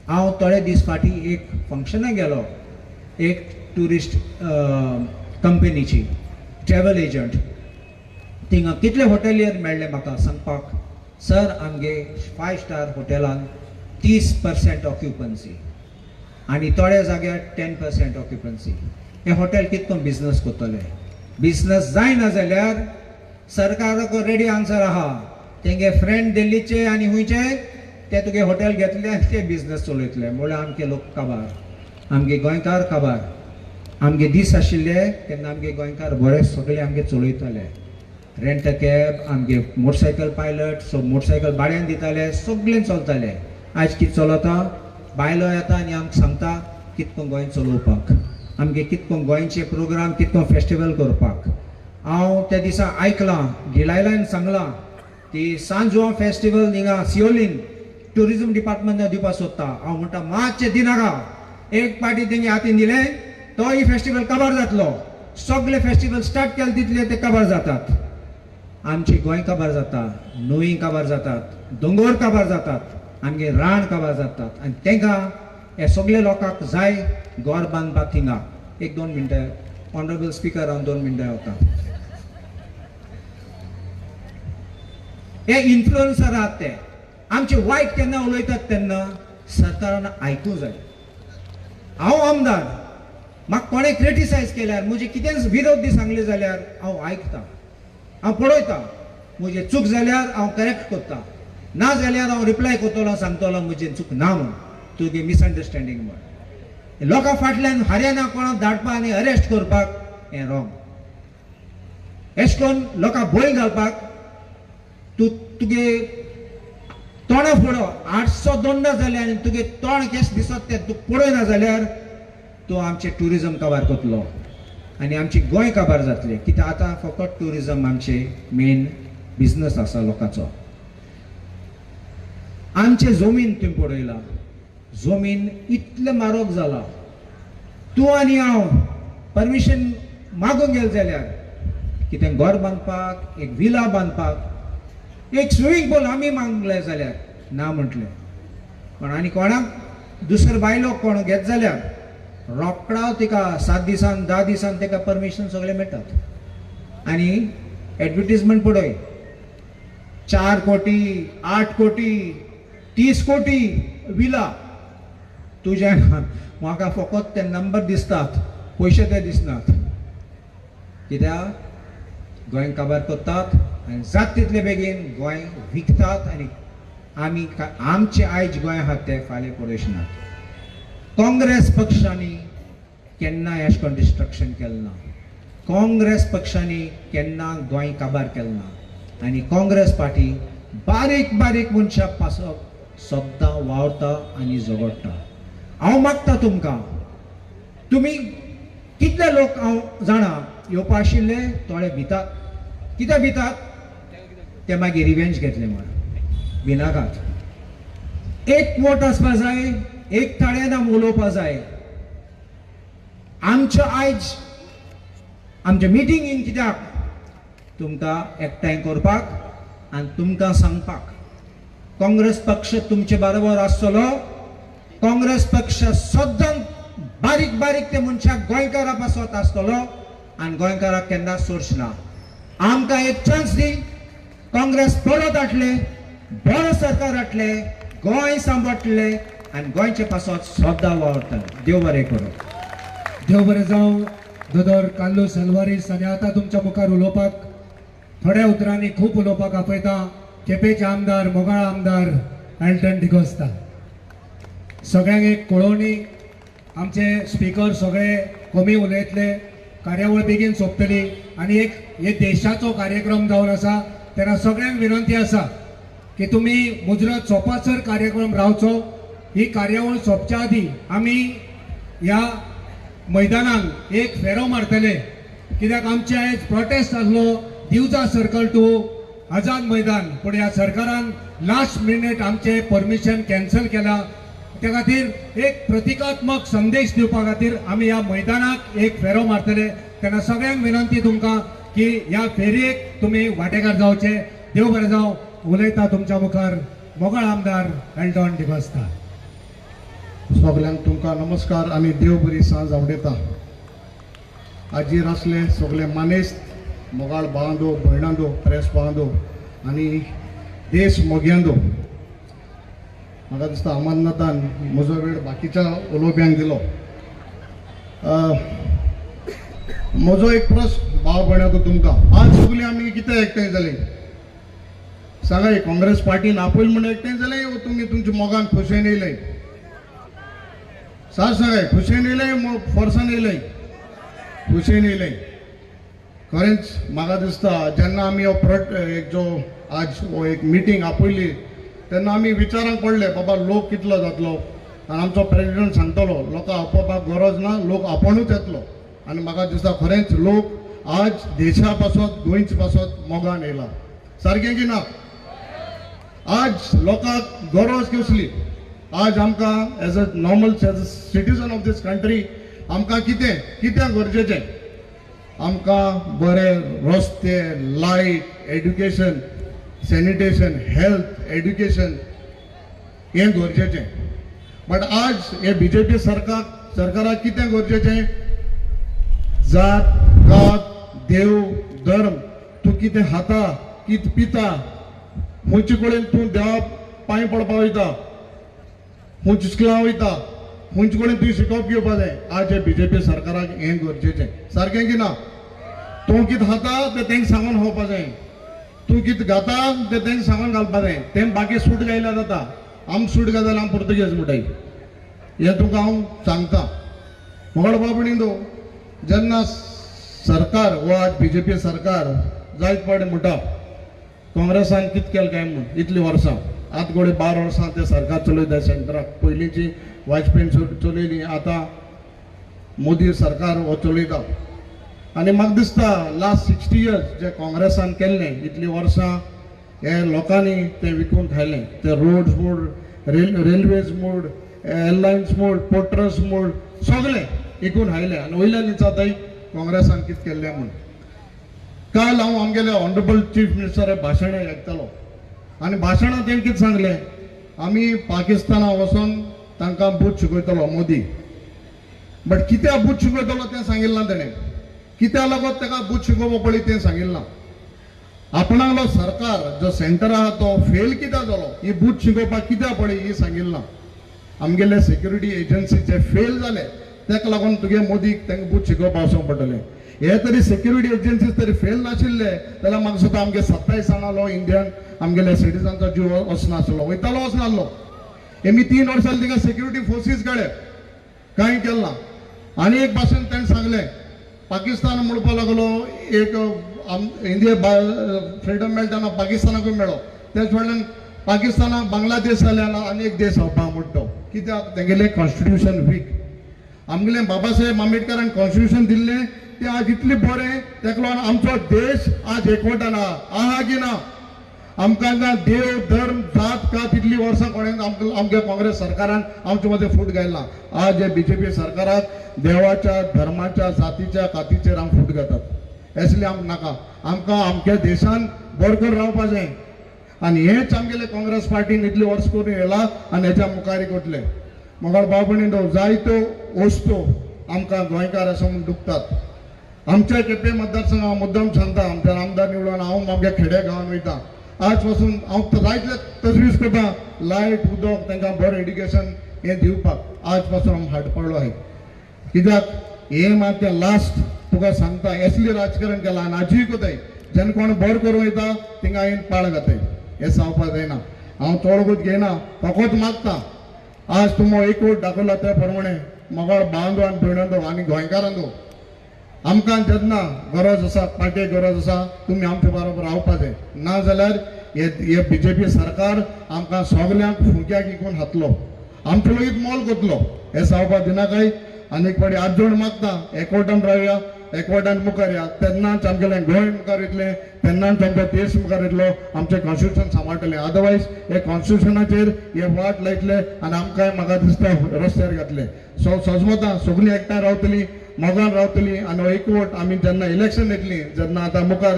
हांव थोडे दीस फाटीं एक फंक्शनाक गेलो, एक ट्युरिस्ट कंपनीची ट्रॅवल एजंट, थिंगा कितले हॉटेलियर मेळ्ळे म्हाका सांगपाक, सर आमगे 5 स्टार हॉटेलान 30% ऑक्युपन्सी आनी थोड्या जाग्यार 10% ऑक्युपन्सी. हे हॉटेल कितको बिजनस करतले? बिजनस जायना जाल्यार सरकाराक रेडी आन्सर आहा, तेंगे फ्रेंड दिल्लीचे आनी खुंयचे ते तुगे हॉटेल घेतले आनी ते बिजनस चलयतले. म्हणल्यार आमचे लोक काबार, आमगे गोंयकार काबार. आमगे दीस आशिल्ले तेन्ना आमगे गोंयकार बरे सगळे आमगे चलयताले, रेंट कॅब, आमगे मोटरसायकल पायलट, सो मोटरसायकल भाड्यान दिताले, सगळें चलताले. आयज कितें चलता? बायलो येता आनी आमकां सांगता कितको गोंय चलोवपाक, आमगे कितको गोंयचे प्रोग्राम, कितको फेस्टिवल करपाक. हांव त्या दिसा आयकलां, डिलायलान सांगलां ती सांत जुआंव फेस्टिवल हिंगा सियोलीन ट्युरिजम डिपार्टमेंटान दिवपाक सोदता. हांव म्हणटा मातशें दिनाका, एक पार्टी तेंगे हातीन दिलें तोय फेस्टिवल काबार जातलो. सगळे फेस्टिवल स्टार्ट केले तितले ते काबार जातात. आमचे गोंय काबार जाता, न्हंय काबार जातात, दोंगोर काबार जातात, आमगे रान काबार जातात, आनी तेंकां हे सगळे लोकांक जाय घर बांदपाक थिंगा. एक 2 मिनटां ऑनरेबल स्पिकर, हांव 2 मिनटां वता. हे इन्फ्लुएन्सर आहात ते आमचे वायट केन्ना उलयतात तेन्ना सरकारान आयकूंक जाय. हांव आमदार, म्हाका कोणें क्रिटिसायज केल्यार, म्हजे कितेंच विरोध बी सांगले जाल्यार हांव आयकता, हांव पळयता, म्हजें चूक जाल्यार हांव करेक्ट करता, ना जाल्यार हांव रिप्लाय करतलो, सांगतलो म्हजें चूक ना म्हूण, तुगे मिसअंडरस्टँडींग म्हूण. लोकां फाटल्यान हरियाणा कोणाक धाडपाक आनी अरेस्ट करपाक हें रॉंग. एश कोन लोकांक भंय घालपाक तूं तुगे तोंडा फुडो 800 दोंडा जाल्यार आनी तुगे तोंड केस दिसत तें तूं पळयना जाल्यार तूं आमचें ट्युरिजम काबार करतलो आनी आमची गोंय काबार जातलें. कित्याक आतां फकत ट्युरिजम आमचें मेन बिजनस आसा लोकांचो. आमचे जमीन तुमी पळयला, जमीन इतलें म्हारग जाला, तूं आनी हांव परमिशन मागूंक गेले जाल्यार कितें घर बांदपाक, एक विला बांदपाक, एक स्विमींग पूल आमी मागले जाल्यार ना म्हटलें. पण आनी कोणाक दुसरे बायलो कोण घेत जाल्यार रोकडा तिका 7 दिसान 10 दिसान ताका परमिशन सगळें मेळटात. आनी एडवर्टीजमेंट पळय, 4 कोटी, 8 कोटी, 30 कोटी विला. तुज्या म्हाका फकत ते नंबर दिसतात, पयशे ते दिसनात. कित्याक गोंय काबार करतात आनी जात तितले बेगीन गोंय विकतात आनी आमी आमचे आयज गोंय आहा ते फाल्यां पळयनात. काँग्रेस पक्षांनी केन्ना अशें करून डिस्ट्रक्शन केलें ना, काँग्रेस पक्षांनी केन्ना गोंय काबार केलें ना. आनी काँग्रेस पार्टी बारीक बारीक मनशां पासत सद्दां वावरता आनी झगडटा. हांव मागता तुमकां, तुमी कितले लोक हांव जाणा येवपा आशिल्ले थोडे भितात. कित्याक भितात? ते मागीर रिवेंज घेतले म्हण. भिनाकात. एक वोट आसपा जाय, एक ताळ्यान आमी उलोवपा जाय. आमचो आयज आमच्या मिटींगेन कित्याक तुमकां एकठांय करपाक आनी तुमकां सांगपाक काँग्रेस पक्ष तुमचे बरोबर आसतलो. काँग्रेस पक्ष सद्दां बारीक बारीक ते मनशाक गोंयकारा पासत आसतलो आनी गोंयकाराक केन्ना सोडच ना. आमकां एक चान्स दी, काँग्रेस परत हाडले, बरें सरकार हाडले, गोंय सांबाळटले आनी गोंयचे पासत सद्दां वावरतले. देव बरें करूं. देव बरें जावं. दोतोर कार्लुस अल्वारीस आनी आतां तुमच्या मुखार उलोवपाक थोड्या उतरांनी खूब उलोवपाक आपयता केपेंचे आमदार, मोगाळ आमदार एल्टन डिकोस्ता. सगळ्यांक एक कळोवणी, आमचे स्पिकर सगळे कमी उलयतले, कार्यावळ बेगीन सोंपतली आनी एक हे देशाचो कार्यक्रम जावन आसा. तेन्ना सगळ्यांक विनंती आसा की तुमी मुजरत सोंपासर कार्यक्रम रावचो. ही कार्यावळ सोंपच्या आदी आमी ह्या मैदानाक एक फेरो मारतले, कित्याक आमचे आयज प्रोटेस्ट आसलो दिवजा सर्कल टू आझाद मैदान, पूण ह्या सरकारान लास्ट मिनीट आमचे परमिशन कॅन्सल केला. त्या खातीर एक प्रतिकात्मक संदेश दिवपा खातीर आमी ह्या मैदानाक एक फेरो मारतले. तेन्ना सगळ्यांक विनंती तुमकां की ह्या फेरयेक तुमी वांटेकार जावचे. देव बरें जावं. उलयता तुमच्या मुखार मोगाळ आमदार एल्टन डिकोस्ता. सगल्यांक तुमकां नमस्कार आनी देव बरी सांज आवडयता. आजीर आसले सगळे मानेस्त, मोगाळ भावांदो, भयणांदो, प्रेस भावांदो आनी देश मोग्यांदो, म्हाका दिसता अमरनाथान म्हजो वेळ बाकीच्या उलोवप्यांक दिलो. म्हजो एक प्रस्न भाव भयणांदो तुमकां, आज सगळीं आमी कितें एकठांय जालीं सांगाय? काँग्रेस पार्टीन आपयल म्हूण एकठांय जालें वो तुमी तुमच्या मोगान खोशयेन येयले? सार सांगाय, खोशयेन येयले फोर्सान येयले? खोशयेन येयले. खरेंच म्हाका दिसता जेन्ना आमी हो एक जो आज हो एक मिटींग आपयली तेन्ना आमी विचारांक पडले, बाबा लोक कितलो जातलो आनी आमचो प्रेजिडंट सांगतलो लोकां आपोवपाक गरज ना, लोक आपुणूच येतलो. आनी म्हाका दिसता खरेंच लोक आज देशा पासत, गोंयचे पासत मोगान येयला. सारकें की ना? आज लोकांक गरज कसली? आज आमकां as a normal as a citizen of this country आमकां कितें कितें गरजेचें? आमकां बरे रस्ते, light, education, sanitation, health, education हें गरजेचें. बट आज हे बीजेपी सरकाराक कितें गरजेचें? जात, कात, देव, धर्म, तूं कितें खाता, कितें पिता, खंयचे कडेन तूं देवा पांय पडपा वयता, खंयच्या स्कुलां वयता, खंयचे कडेन तुवें शिकोवप घेवपा जाय. आज हे बीजेपी सरकाराक हें गरजेचें. सारकें की ना? तूं कितें खाता तें तेंका सांगून खावपा जाय, तूं कितें घाता तें तेंका सांगून घालपा जाय. तें बाकी सूट घायल्यार जाता, आम सूट घात जाल्यार आम पुर्तुगेज म्हणटाय. हें तुमकां हांव सांगता. मोगाळ बाबणींदो, जेन्ना सरकार हो आज बीजेपी सरकार जायत फावटी म्हणटा काँग्रेसान कितें केलें काय म्हूण इतलीं वर्सां, आतां घोडे 12 वर्सां ते सरकार चलयता सेंट्राक. पयलींची वाजपेयी चलयली, आतां मोदी सरकार हो चलयता. आनी म्हाका दिसता लास्ट 60 इयर्स जे काँग्रेसान केल्लें इतलीं वर्सां हे लोकांनी तें विकून खायलें. ते रोड्स मोड, रेल्वेज मोड, एअरलायन्स मोड, पोर्ट ट्रस्ट मोड, सगळें विकून खायलें. आनी वयल्यान विचारताय काँग्रेसान कितें केल्लें म्हूण. काल हांव आमगेले ऑनरेबल चीफ मिनिस्टर भाशण आयकतालो आनी भाशणांत तेणें कितें सांगलें, आमी पाकिस्ताना वचोन तांकां बूथ शिकयतलो मोदी. बट कित्याक बूथ शिकयतलो तें सांगिल्लें ना तेणें, कित्याक लागून ताका बूथ शिकोवपा पडली तें सांगिल्लें ना. आपणालो सरकार जो सेंटर आहा तो फेल कित्याक जालो, ही बूथ शिकोवपाक कित्याक पडली ही सांगिल्लें ना. आमगेले सेक्युरिटी एजन्सी जे फेल जाले ताका लागून तुगे मोदीक तांकां बूथ शिकोवपाक वचोंक पडटलें. हे तरी सेक्युरिटी एजन्सीज तरी फेल नाशिल्ले जाल्यार म्हाका सुद्दां आमगे 27 जाणांलो इंडियन आमगेले सिटीजनचो जीव वचनासलो, वयतालो वचनासलो. हेमी 3 वर्सां तिका सेक्युरिटी फोर्सीस काडले, कांय केलें ना. आनी एक भाशेन ताणें सांगलें पाकिस्तान म्हणपाक लागलो एक इंडिया फ्रिडम मेळटा पाकिस्तानाकूय मेळो, तेच फाटल्यान पाकिस्तानाक बांगलादेश जाल्यार आनी एक देश जावपा म्हणटा. कित्याक तेंगेलें कॉन्स्टिट्युशन वीक. आमगेलें बाबासाहेब आंबेडकरान कॉन्स्टिट्युशन दिल्लें तें आज इतलें बरें, तेका लागून आमचो देश आज एकवटान आहा की ना. आमकां ना देव धर्म जात कात इतली वर्सां कोणें आमच्या काँग्रेस सरकारान आमचे मदें फूट घायला. आज हे बीजेपी सरकाराक देवाच्या धर्माच्या जातीच्या कातीचेर आम फूट घातात. असलें आमकां नाका. आमकां आमच्या देशान बरें करून रावपा जाय. आनी हेंच आमगेले काँग्रेस पार्टीन इतली वर्स करून येयला आनी हेच्या मुखार कोटले मगळ भाव भयणींनो जायत्यो वस्तू आमकां गोंयकार आसा म्हूण दुखतात. आमच्या केपें मतदारसंघ हांव मुद्दम सांगता, आमच्या आमदार निवडून हांव आमच्या खेड्या गांवांत वयता. आज पासून हांव जायतले तजवीज करता लायट उदक तांकां बरें एड्युकेशन हें दिवपाक. आज पासून हांव हाट पडलो आहे. कित्याक हें मात तें लास्ट तुका सांगता, असलें राजकारण केलां आनी आजूय कोताय जेन्ना कोण बरें करूं वयता थिंगा हांवें पाळ घाताय. हें सांगपाक जायना. हांव चड घेयना, फकत मागता आज तुमो एकवट दाखयला त्या प्रमाणे मगळ बांदो आनी भयणांदो आनी गोंयकारांदो आमकां जेन्ना गरज आसा, पार्टेक गरज आसा, तुमी आमचे बरोबर रावपा जाय. ना जाल्यार हे बीजेपी सरकार आमकां सगल्यांक फुंक्याक विकून हातलो, आमचो लेगीत मोल कोतलो. हें जावपाक दिनाकाय. आनी एक फावटी हात जोड मागता, एकवटान रावया, एकवटान मुखार या, तेन्नाच आमगेलें गोंय मुखार येतलें, तेन्नाच आमचो देश मुखार येतलो, आमचें कॉन्स्टिट्युशन सांबाळटलें. अदरवायज हे कॉन्स्टिट्युशनाचेर हे वाट लायतले आनी आमकांय म्हाका दिसता रस्त्यार घातले. सो सजमता सगळीं एकठांय रावतलीं, मोगान रावतलीं आनी एकवट आमी जेन्ना इलेक्शन येतलीं, जेन्ना आतां मुखार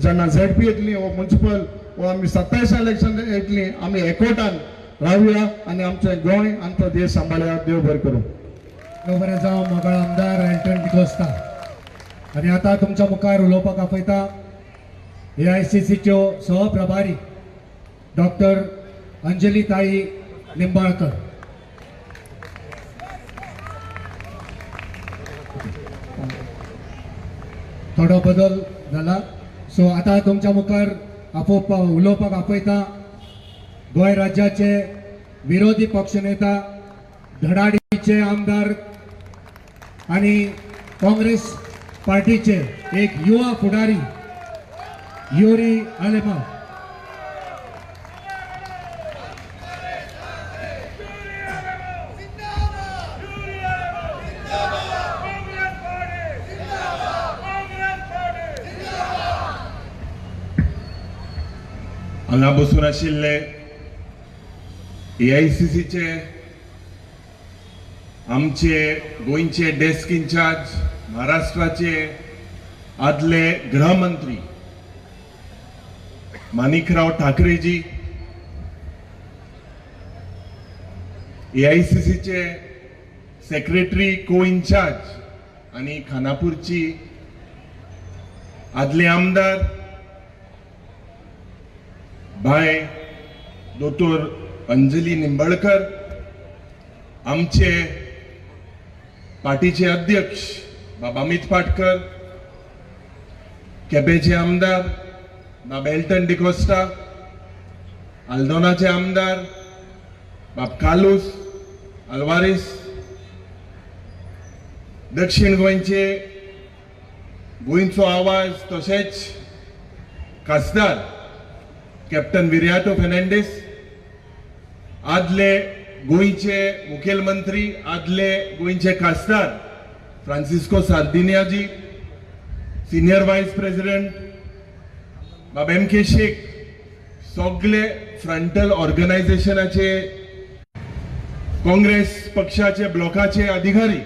जेन्ना झेडपी येतली वो म्युनिसिपल वो आमी 27 इलेक्शन येतलीं, आमी एकवटान रावया आनी आमचें गोंय आमचो देश सांबाळया. देव बरें करूं. बरें जावं मोगाळ आमदार एल्टन डिकोस्ता. आनी आतां तुमच्या मुखार उलोवपाक आपयता AICCच्यो सहप्रभारी डॉक्टर अंजली ताई निंबाळकर. थोडो बदल जाला. सो आतां तुमच्या मुखार उलोवपाक आपयता गोंय राज्याचे विरोधी पक्षनेता, धडाडीचे आमदार आनी काँग्रेस पार्टीचे एक युवा फुडारी युरी आलेमाव. हांगा बसून आशिल्ले AICCचे आमचे गोंयचे डेस्क इन्चार्ज, महाराष्ट्राचे आदले गृहमंत्री माणिकराव ठाकरेजी, AICCचे सेक्रेटरी को इन्चार्ज आनी खानापूरची आदले आमदार भाय दोतोर अंजली निंबाळकर, आमचे पार्टीचे अध्यक्ष बाबा अमित पाटकर, केपेंचे आमदार बाब एल्टन डिकोस्टा, आल्दोनाचे आमदार बाब कार्लुस अल्वारेस, दक्षिण गोंयचे गोंयचो आवाज तशेंच खासदार कॅप्टन विरियाटो फेर्नांडीस, आदले गोंयचे मुखेलमंत्री, आदले गोंयचे खासदार फ्रांसिस्को सार्दिनियाजी, सिनियर वायस प्रेसिडेंट बाब एम के शेख, सगळे फ्रंटल ऑर्गनायझेशनाचे काँग्रेस पक्षाचे ब्लॉकाचे अधिकारी,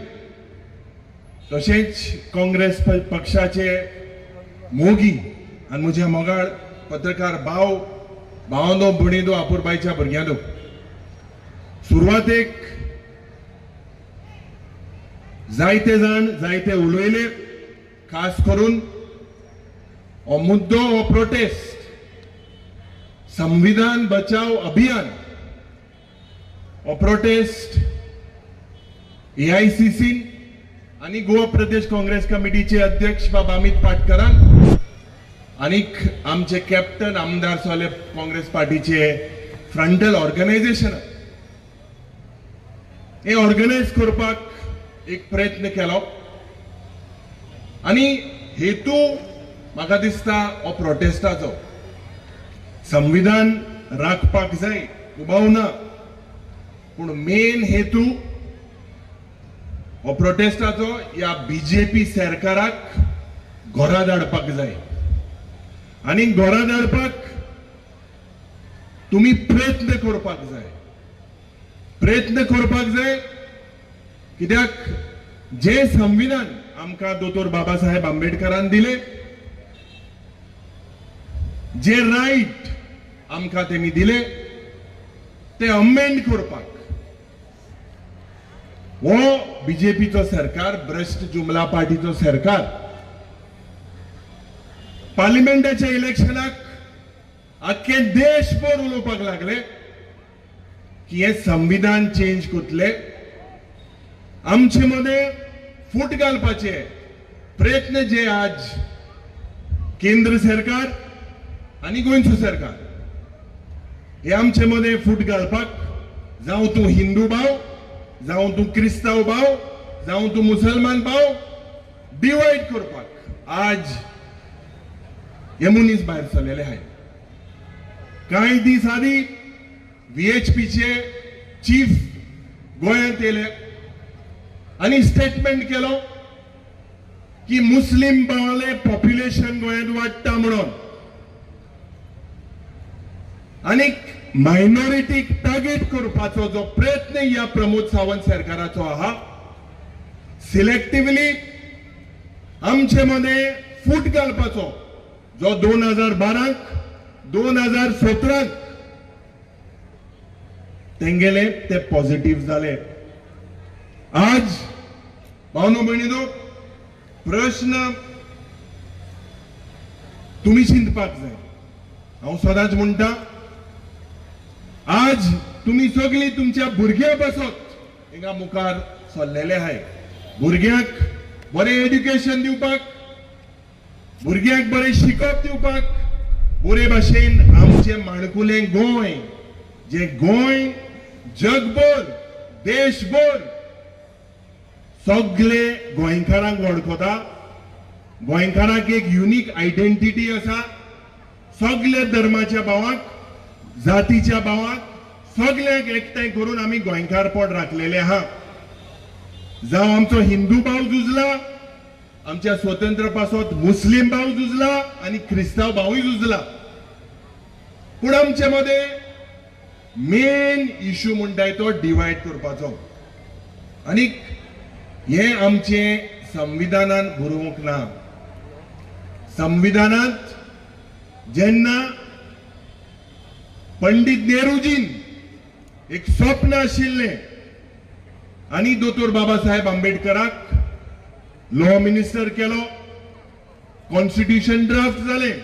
तशेंच काँग्रेस पक्षाचे मोगी आनी म्हज्या मोगाळ पत्रकार भाव भावंदो भयणींनो, आपुरबायच्या भुरग्यांनो, सुरवातेक जायते जाण जायते उलयले. खास करून हो मुद्दो, हो प्रोटेस्ट, संविधान बचाव अभियान, हो प्रोटेस्ट एआयसीसीन आनी गोवा प्रदेश काँग्रेस कमिटीचे अध्यक्ष बाब अमित पाटकरान आनीक आमचे कॅप्टन आमदार सोले काँग्रेस पार्टीचे फ्रंटल ऑर्गनायझेशन हे ऑर्गनायज करपाक एक प्रयत्न केलो. आनी हेतू म्हाका दिसता हो प्रोटेस्टाचो संविधान राखपाक जाय, दुबाव ना, पूण मेन हेतू हो प्रोटेस्टाचो ह्या बीजेपी सरकाराक घरा धाडपाक जाय. आनी घरा धाडपाक तुमी प्रयत्न करपाक जाय, प्रयत्न करपाक जाय. कित्याक जे संविधान आमकां दोतोर बाबासाहेब आंबेडकरान दिले, जे रायट आमकां तेमी दिले, ते अमेंड करपाक हो बीजेपीचो सरकार, भ्रश्ट जुमला पार्टीचो सरकार पार्लिमेंटाच्या इलेक्शनाक आख्खे देशभर उलोवपाक लागले की हे संविधान चेंज करतले, आमचे मदें फूट घालपाचे प्रयत्न जे आज केंद्र सरकार आनी गोंयचो सरकार हे आमचे मदें फूट घालपाक, जावं तूं हिंदू भाव, जावं तूं क्रिस्तांव भाव, जावं तूं मुसलमान भाव, डिवायड करपाक आज हे मनीस भायर सरलेले आहाय. कांय दीस आदी व्हीएचपीचे चीफ गोंयांत येयले आनी स्टेटमेंट केलो की मुस्लीम भावाले पॉप्युलेशन गोंयांत वाडटा म्हणून, आनी मायनॉरिटीक टार्गेट करपाचो जो प्रयत्न ह्या प्रमोद सावंत सरकाराचो आहा, सिलेक्टिवली आमचे मदें फूट घालपाचो जो 2012 2017 तेंगेले ते पॉझिटिव्ह जाले. आज भावनो भयणीनो, प्रश्न तुमी चिंतपाक जाय. हांव सदांच म्हणटा, आज तुमी सगळीं तुमच्या भुरग्यां पासत हिंगा मुखार सरलेले आहाय. भुरग्यांक बरें एड्युकेशन दिवपाक, भुरग्यांक बरें शिकप दिवपाक, बरे भाशेन आमचें माणकुलें गोंय, जें गोंय जगभर देशभर सगळे गोंयकारांक वळखता, गोंयकारांक एक युनीक आयडेंटिटी आसा, सगळे धर्माच्या भावांक, जातीच्या भावांक सगळ्यांक एकठांय करून आमी गोंयकारपण राखलेलें आहा. जावं आमचो हिंदू भाव झुजला, आमच्या स्वतंत्र पासत मुस्लीम भाव झुजला आनी क्रिस्तांव भावूय झुजला, पूण आमचे मदें मेन इशू म्हणटाय तो डिवायड करपाचो. आनी हें आमचें संविधानान बरोवंक ना. संविधानांत जेन्ना पंडित नेहरूजीन एक स्वप्न आशिल्लें आनी दोतोर बाबासाहेब आंबेडकराक लॉ मिनिस्टर केलो, कॉन्स्टिट्यूशन ड्राफ्ट जालें,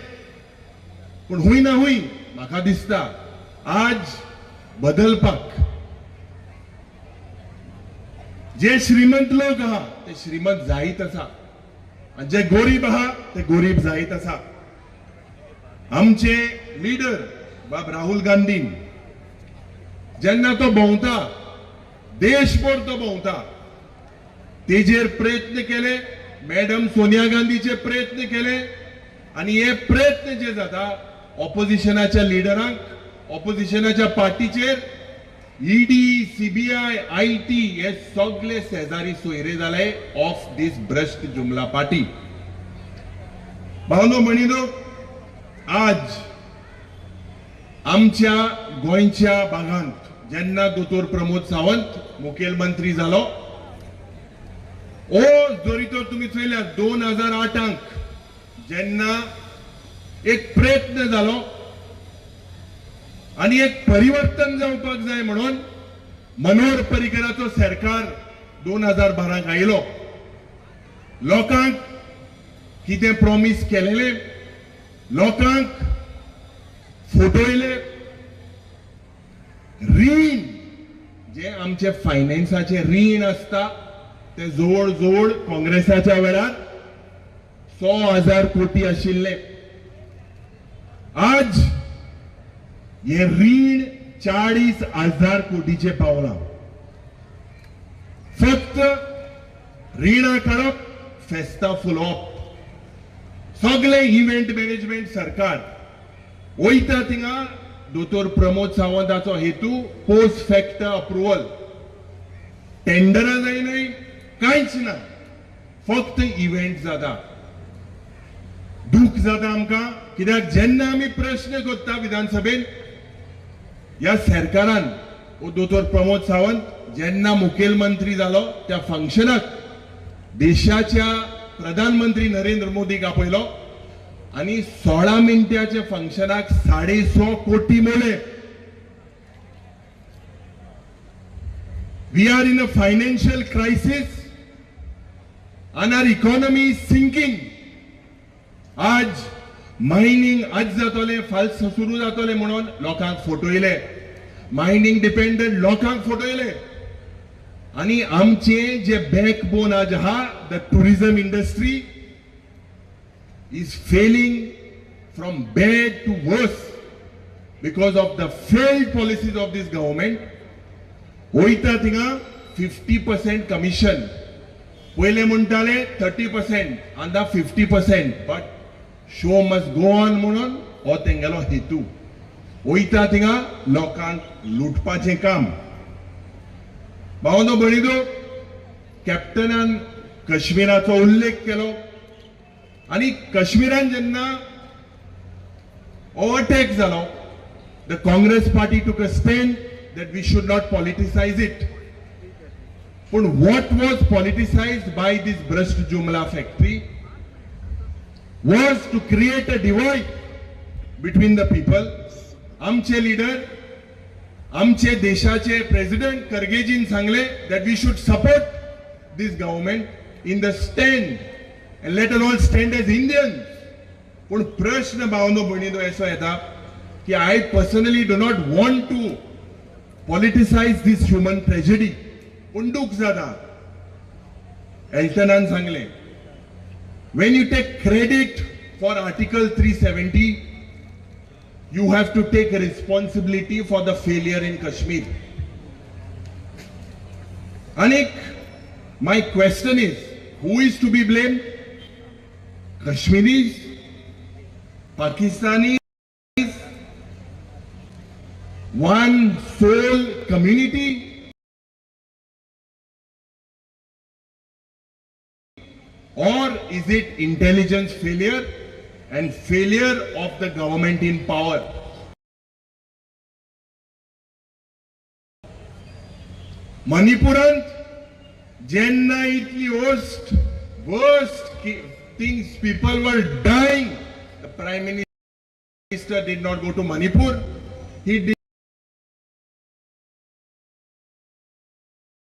पूण हुंय ना हुंय म्हाका दिसता आज बदलपाक जे श्रीमंत लोक आहा ते श्रीमंत जायत आसा आनी जे गोरीब आहा ते गोरीब जायत आसा. आमचे लिडर बाब राहुल गांधी जेन्ना तो भोंवता, देशभर तो भोंवता, तेजेर प्रयत्न केले, मॅडम सोनिया गांधीचे प्रयत्न केले, आनी हे प्रयत्न जे जाता ऑपोजिशनाच्या लिडरांक, ऑपोजिशनाच्या पार्टीचेर ईडी, सीबीआय, IT हे सगळे शेजारी सोयरे जाले ऑफ these भ्रश्ट जुमला पार्टी. भावनो म्हणिनो, आज आमच्या गोंयच्या भागांत जेन्ना दोतोर प्रमोद सावंत मुखेलमंत्री जालो, ओ जरी तर तुमी चोयल्यार 2008 जेन्ना एक प्रयत्न जालो आनी एक परिवर्तन जावपाक जाय म्हणून मनोहर पर्रीकराचो सरकार 2012 आयलो. लोकांक कितें प्रॉमीस केलेले, लोकांक फटयले, रीण जे आमचे फायनान्साचे रीण आसता ते जवळ जवळ काँग्रेसाच्या वेळार 100,000 कोटी आशिल्ले. आज हे रीण 40,000 कोटीचे पावलां. फक्त रिणां काडप, फेस्तां फुलोवप, सगळे इव्हेंट मॅनेजमेंट सरकार वयता थिंगा. दोतोर प्रमोद सावंताचो हेतू पोस्ट फॅक्ट अप्रुवल, टेंडरां जायनाय, कांयच ना, फक्त इव्हेंट जाता. दूख जाता आमकां, कित्याक जेन्ना आमी प्रश्न करता विधानसभेन, ह्या सरकारान ओ दोतोर प्रमोद सावंत जेन्ना मुखेलमंत्री जालो त्या फंक्शनाक देशाच्या प्रधानमंत्री नरेंद्र मोदीक आपयलो आनी 16 मिनटाच्या फंक्शनाक 150 कोटी मोले. We are in a financial crisis and our economy is sinking. आज मायनिंग आज जातले, फाल्स सुरू जातले म्हणून लोकांक फटयले, मायनिंग डिपेंडंट लोकांक फटयले. आनी आमचे जे बॅकबोन आज आहा, the tourism industry is failing from bad to worse because of the failed policies of this government. वयता थिंगा 50% कमिशन, पयले म्हणटाले 30%, आतां 50%, but show must go on म्हणून हो तेंगेलो हेतू. वयता थिंगा लोकांक लुटपाचें काम. भावनो भयणीनो, कॅप्टनान काश्मीराचो उल्लेख केलो आनी काश्मीरान जेन्ना ओवरटेक जालो, the Congress party took a stand that we should not politicise it. पूण what was politicised by this Bhasht Jumla factory was to create a divide between the people. आमचे लिडर, आमचे देशाचे प्रेसिडेंट खरगेजीन सांगले that we should support this government in the stand and let us all stand as Indians. पूण प्रश्न भावनो भयणीनो असो येता की I personally do not want to politicise this human tragedy. पूण दूख जाता. एल्टनान सांगले, when you take credit for Article 370, you have to take responsibility for the failure in Kashmir. Anik, my question is, who is to be blamed? Kashmiris, Pakistanis, one sole community? Or is it intelligence failure and failure of the government in power? Manipurant जेन्ना इतली worst things, people were dying, the Prime Minister did not go to Manipur. He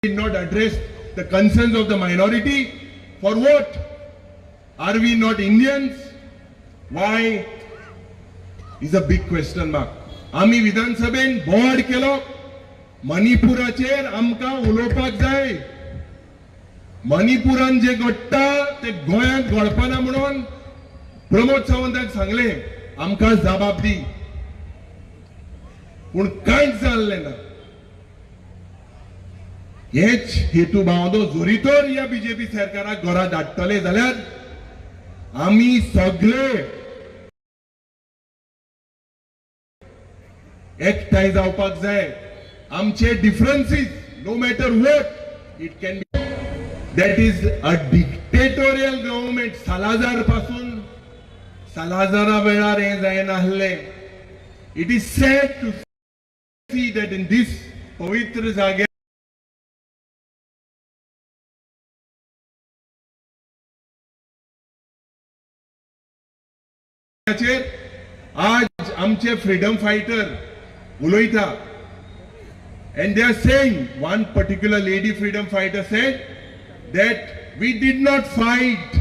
did not address the concerns of the minority. For what? Are we not Indians? Why is a big question mark. आमी विधानसभेन बोर्ड केलो, मणिपुराचेर आमकां उलोवपाक जाय. मणिपुरान जे घडटा ते गोंयांत घडपाना म्हणून प्रमोद सावंताक सांगले आमकां जबाब दी, पूण कांयच जाल्लें ना. हेच हेतू भावनो जरी तर ह्या बीजेपी सरकाराक घरा धाडटले जाल्यार आमी सगळे एकठांय जावपाक जाय. आमचे differences no matter what it can be, that is a dictatorial government. Salazar पासून सालाजारा वेळार हें जायनासलें. It is sad to see that in this पवित्र जाग्याचेर आज आमचे फ्रीडम फायटर उलयता. And they are saying, one particular lady freedom fighter said that we did not fight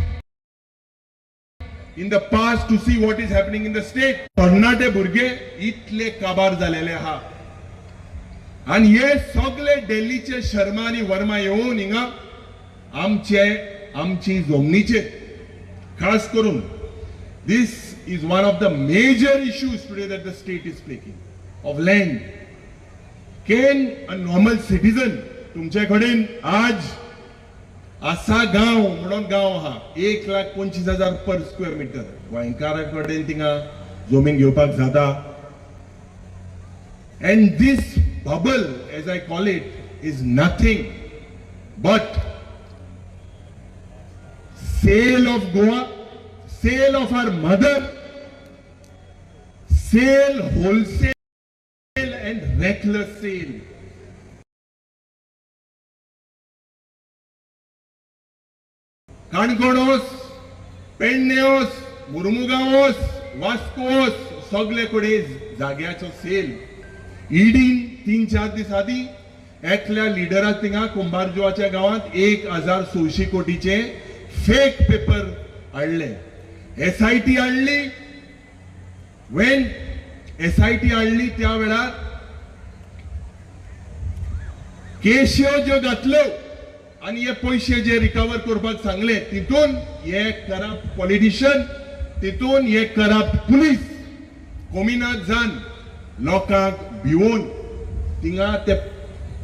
in the past to see what is happening in the state. तरणाटे भुरगे इतले काबार जालेले आहा आनी हे सगळे दिल्लीचे शर्मा आनी वर्मा येवन हिंगा आमचे आमची जमनीचे, खास करून this is one of the major issues today that the state is taking of land. Can a normal citizen तुमचे कडेन आज आसा गांव म्हणून गांव आहा 1,25,000 पर स्क्वेअर मिटर, गोंयकारा कडेन थिंगा जमीन घेवपाक जाता? And this bubble, as I call it, is nothing but sale of Goa, sale of our mother, sale wholesale and reckless sale. Canacona वच, पेडणे वच, मुर्मुगांव वच, वास्को वच, सगळे कडेन जाग्याचो सेल. इडीन 3-4 दीस आदी एकल्या लिडराक थिंगा कुंभारजुवाच्या गांवांत 1600 कोटीचे फेक पेपर हाडले. एसआयटी हाडली. When SIT हाडली त्या वेळार केश्यो ज्यो घातल्यो आनी हे पयशे जे रिकवर करपाक सांगले तितून हे करप्ट पॉलिटिशियन, तितून हे करप्ट पुलीस कोमिनात जावन लोकांक भिवोन थिंगा ते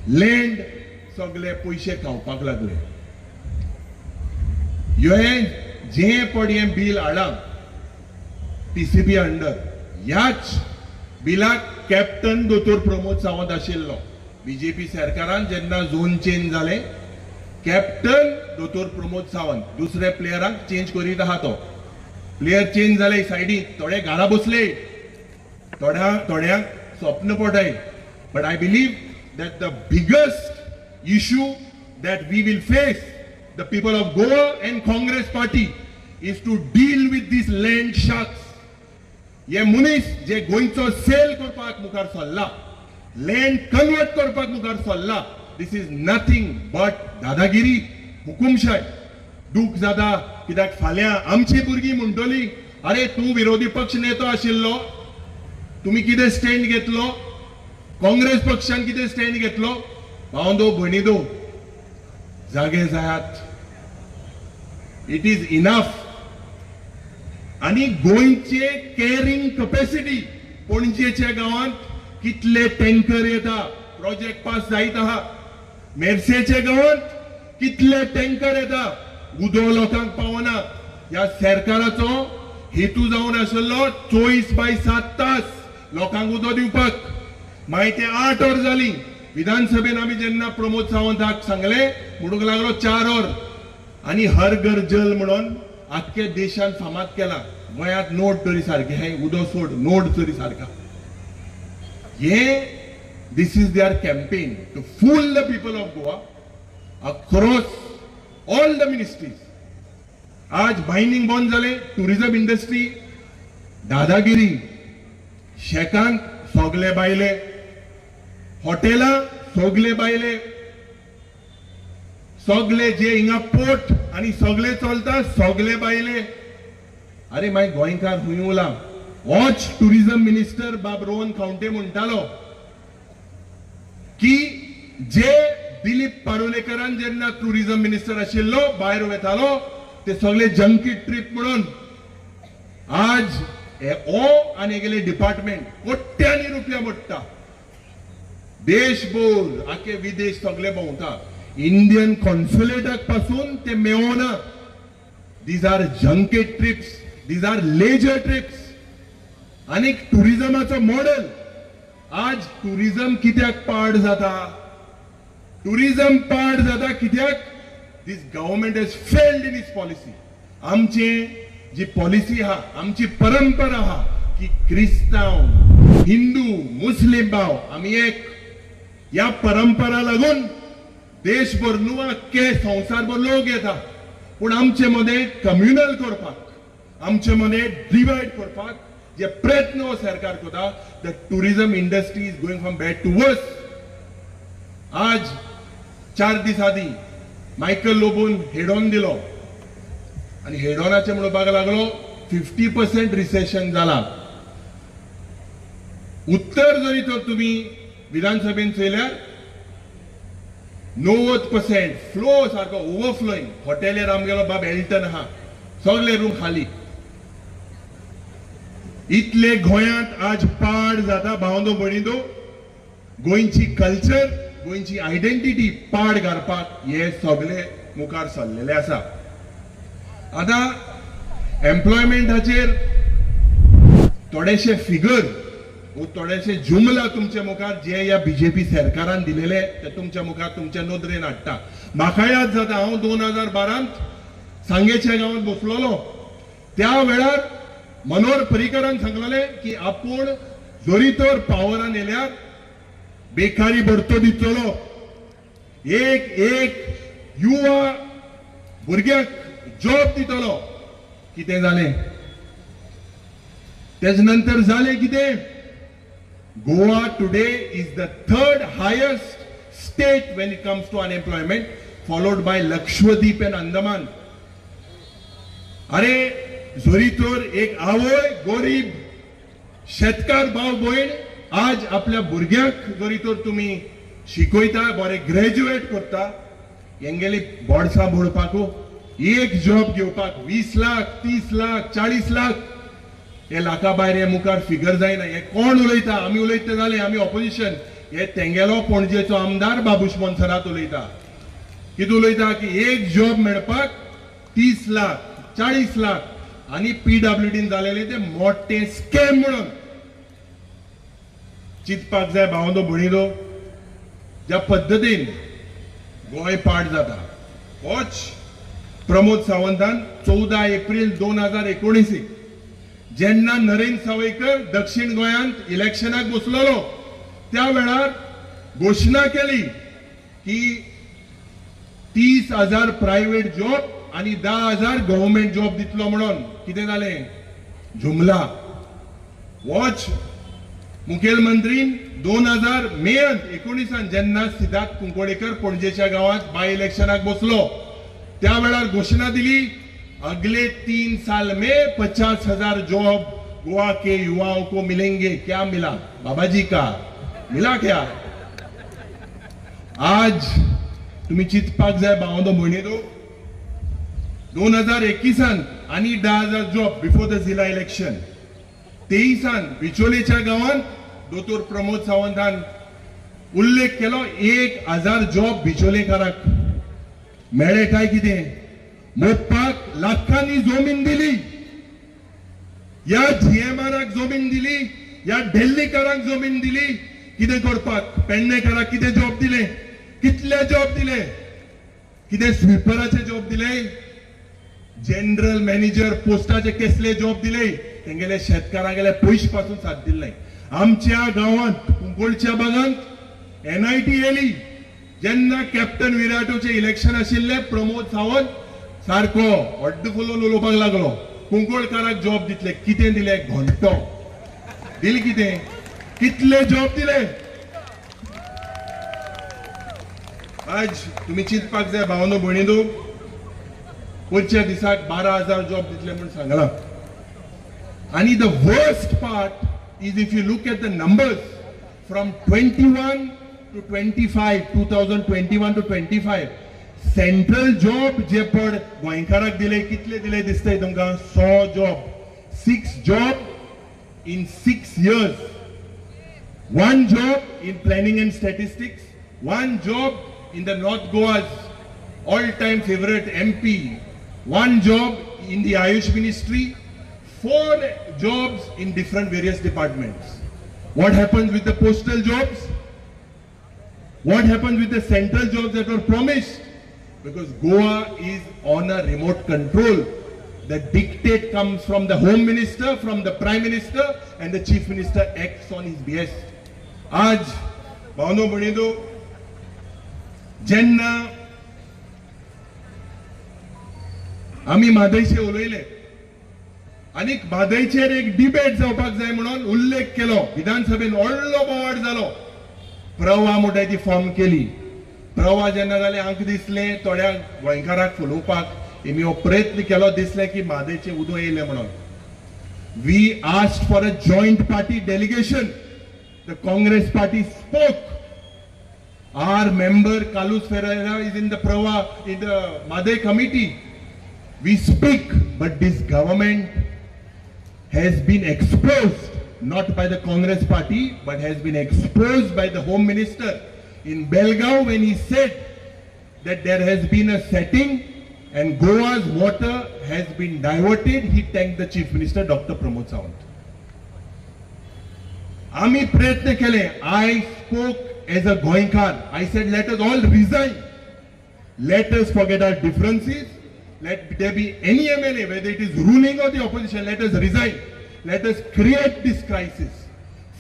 लँड सगळे पयशे खावपाक लागले. हे जे पड हें बील हाडलां टीसीपी अंडर, ह्याच बिलाक कॅप्टन दोतोर प्रमोद सावंत आशिल्लो. बीजेपी सरकारान जेन्ना झोन चेंज जालें, कॅप्टन दोतोर प्रमोद सावंत दुसऱ्या प्लेयराक चेंज करीत आहा. तो प्लेयर चेंज जाले सायडीन, थोडे घरा बसले, थोड्यांक स्वप्न पडय. But I believe that the biggest issue that we will face, the people of Goa and Congress party, is to deal with these land sharks. हे मनीस जे गोंयचो सेल करपाक मुखार सरला, लँड कन्वर्ट करपाक मुखार सरला, this is nothing but दादागिरी, हुकुमशाय. दूख जाता कित्याक फाल्यां आमची भुरगीं म्हणटली, अरे तूं विरोधी पक्ष नेतो आशिल्लो, तुमी कितें स्टँड घेतलो, काँग्रेस पक्षान कितें स्टँड घेतलो. भावंदो भयणीदो, जागे जायात, it is enough. आनी गोंयचे कॅरिंग कपॅसिटी, पणजेच्या गांवांत कितले टँकर येता, प्रोजेक्ट पास जायत आहा. मेर्सेच्या गांवांत कितले टँकर येता, उदो लोकांक पावना. ह्या सरकाराचो हेतू जावन आशिल्लो 24/7 तास लोकांक उदो दिवपाक. मागीर ते 8 वर जाली. विधानसभेन आमी जेन्ना प्रमोद सावंताक सांगले, म्हणूंक लागलो 4 वर. आनी हर घर जल म्हणून आख्खे देशान फामाद केला. गोंयांत नोट तरी सारके, हे उदो सोड, नोट तरी सारका. हे this is their campaign to fool the people of Goa across all the ministries. आज मायनिंग बंद जाले, टुरिझम इंडस्ट्री दादागिरी, शेकांत सगले बायले, हॉटेलां सगले बायले, सगले जे हिंगा पोर्ट आनी सगले चलता सगले बायले. अरे मागीर गोंयकार खंय उरला? वॉच टुरिझम मिनिस्टर बाब रोहन खावंटे म्हणटालो की जे दिलीप पारुलेकरान जेन्ना टुरिझम मिनिस्टर आशिल्लो भायर वेतालो ते सगळे जंकी ट्रीप म्हणून. आज हे ओ आनी हेगेले डिपार्टमेंट कोट्यांनी रुपया मोडटा, देशभर आखे विदेश सगळे भोंवता. इंडियन कॉन्सुलेटाक पासून ते मेवना. These are junket trips, these are leisure trips. आनी टुरिझमाचो मॉडेल आज टुरिझम कित्याक पाड जाता? टुरिझम पाड जाता कित्याक? This government has failed in its policy. आमचे जी पॉलिसी आहा, आमची परंपरा आहा की क्रिस्तांव, हिंदू, मुस्लिम भाव आमी एक. ह्या परंपरा लागून देशभर न्हू अख्खे संवसारभर लोक येता, पूण आमचे मदें कम्युनल करपाक, आमचे मदें डिवायड करपाक जे प्रयत्न हो सरकार करता. The tourism industry is going from bad to worse. आज 4 दीस आदीं मायकल लोबोन हेडॉन दिलो आनी हेडॉनाचे म्हणपाक लागलो 50% रिसेशन जाला. उत्तर जरी तर तुमी विधानसभेन चोयल्यार 90% फ्लो सारको ओवरफ्लोईंग. हॉटेलेर आमगेलो बाब एल्टन आहा, सगळे रूम खाली. इतले गोंयांत आज पाड जाता भावंदो भयणींनो. गोंयची कल्चर, गोंयची आयडेंटिटी पाड घालपाक हे सगळे मुखार सरलेले आसा. आतां एम्प्लॉयमेंटाचेर थोडेशे फिगर वो थोडेशे जुमला तुमच्या मुखार जे ह्या बीजेपी सरकारान दिलेले ते तुमच्या मुखार तुमच्या नदरेन हाडटा. म्हाका याद जाता, हांव 2012 सांगेच्या गांवांत बसलेलो त्या वेळार मनोहर पर्रीकरान सांगलेले की आपूण जरी तर पावरान येल्यार बेकारी भरतो दितलो, एक एक युवा भुरग्याक जॉब दितलो. कितें जालें तेज नंतर? जालें कितें? Goa today is the third highest state when it comes to unemployment, followed by Lakshadweep and Andaman. अरे जरी तर एक आवय, गरीब शेतकार भाव भयण आज आपल्या भुरग्यांक जरी तर तुमी शिकयता, बरे ग्रॅज्युएट करता, हेंगेली बोडसां भोळपाक एक जॉब घेवपाक 20 लाख, 30 लाख, 40 लाख, हे लाखा भायर हे मुखार फिगर जायना. हे कोण उलयता? आमी उलयता जाले आमी ऑपोजिशन. हे तेंगेलो पणजेचो आमदार बाबूश मोन्सेरात उलयता. कितें उलयता की एक जॉब मेळपाक 30 लाख, 40 लाख आनी पीडब्ल्यूडीन जालेले ते मोठे स्कॅम म्हणून. चिंतपाक जाय भावंदो भयणीनो, ज्या पद्दतीन गोंय पाड जाता. होच प्रमोद सावंतान 14 एप्रील 2019 जेन्ना नरेंद्र सावयकर दक्षिण गोंयांत इलेक्शनाक बसलेलो त्या वेळार घोशणा केली की 30,000 प्रायव्हेट जॉब आनी 10,000 गव्हर्मेंट जॉब दितलो म्हणून. कितें जालें? जुमला. वॉच मुखेलमंत्रीन 2000 मेयांत 19 जेन्ना सिद्धार्थ कुंकोडेकर पणजेच्या गांवांत बाय इलेक्शनाक बसलो त्या वेळार घोशणा दिली, अगले 3 साल में 50,000 जॉब गोवा के युवाओं को मिलेंगे. क्या मिला बाबा जी का? मिला क्या? आज तुम्ही चिंतपाक जाय भावंदो भयणीनो, 2021 आनी 10,000 जॉब बिफोर the जिल्हा इलेक्शन. 23 बिचोलेच्या गांवांत दोतोर प्रमोद सावंतान उल्लेख केलो 1,000 जॉब बिचोलेकाराक मेळ्ळे काय कितें? मोप्पाक लाखांनी जमीन दिली, या जीएमआराक जमीन दिली, या दिल्लीकारांक जमीन दिली. कितें करपाक? पेडणेकाराक कितें जॉब दिले? कितले जॉब दिले? कितें स्विपराचे जॉब दिले? जनरल मॅनेजर पोस्टाचे कसले जॉब दिले? तेंगेले शेतकारांगेले पयशे पासून साथ दिले. आमच्या गांवांत कुंकळच्या भागांत एनआयटी येली जेन्ना कॅप्टन विराटोचे इलेक्शन आशिल्ले, प्रमोद सावंत सारको व्हड्ड फुलोवन उलोवपाक लागलो, कुंकळकाराक जॉब दितले. कितें दिले? घंटो दिले. कितें? कितले जॉब दिले? आज तुमी चिंतपाक जाय भावनो भयणीनो, वयच्या दिसाक 12,000 जॉब दितले म्हूण सांगलां. आनी the worst part is if you look at the numbers from 21 to 25, 2021 to 25 central job जे पड गोंयकाराक दिले कितले दिले दिसतय तुमकां? 100 job, 6 job in 6 years, 1 job in planning and statistics, 1 job in the North Goa's all-time favorite MP, 1 job in the Ayush Ministry, 4 jobs in different various departments. What happens with the postal jobs? What happens with the central jobs that were promised? Because Goa is on a remote control. The dictate comes from the home minister, from the prime minister, and the chief minister acts on his behest. आज भावनो भयणीनो, जेन्ना आमी म्हादयचे उलयले आनी म्हादयचेर एक डिबेट जावपाक जाय म्हणून उल्लेख केलो, विधानसभेन व्हडलो बोवाळ जालो. प्रवाह म्हणटाय ती फॉर्म केली. प्रवाह जेन्ना जाले आमकां दिसलें थोड्या गोंयकाराक फुलोवपाक हेमी हो प्रयत्न केलो, दिसलें की म्हादयचें उदक येयलें म्हणून. We asked for a joint party delegation. The Congress party spoke. Our member Carlos Ferreira is in the Pravah, in the Mhadei committee. We speak, but this government has been exposed not by the Congress party, but has been exposed by the Home Minister in Belgaum when he said that there has been a setting and Goa's water has been diverted. He thanked the Chief Minister, Dr. Pramod Sawant. आमी प्रयत्न केले. I spoke as a Goenkar. I said, let us all resign. Let us forget our differences. Let there be any MLA, whether it is ruling or the opposition, let us resign. Let us create this crisis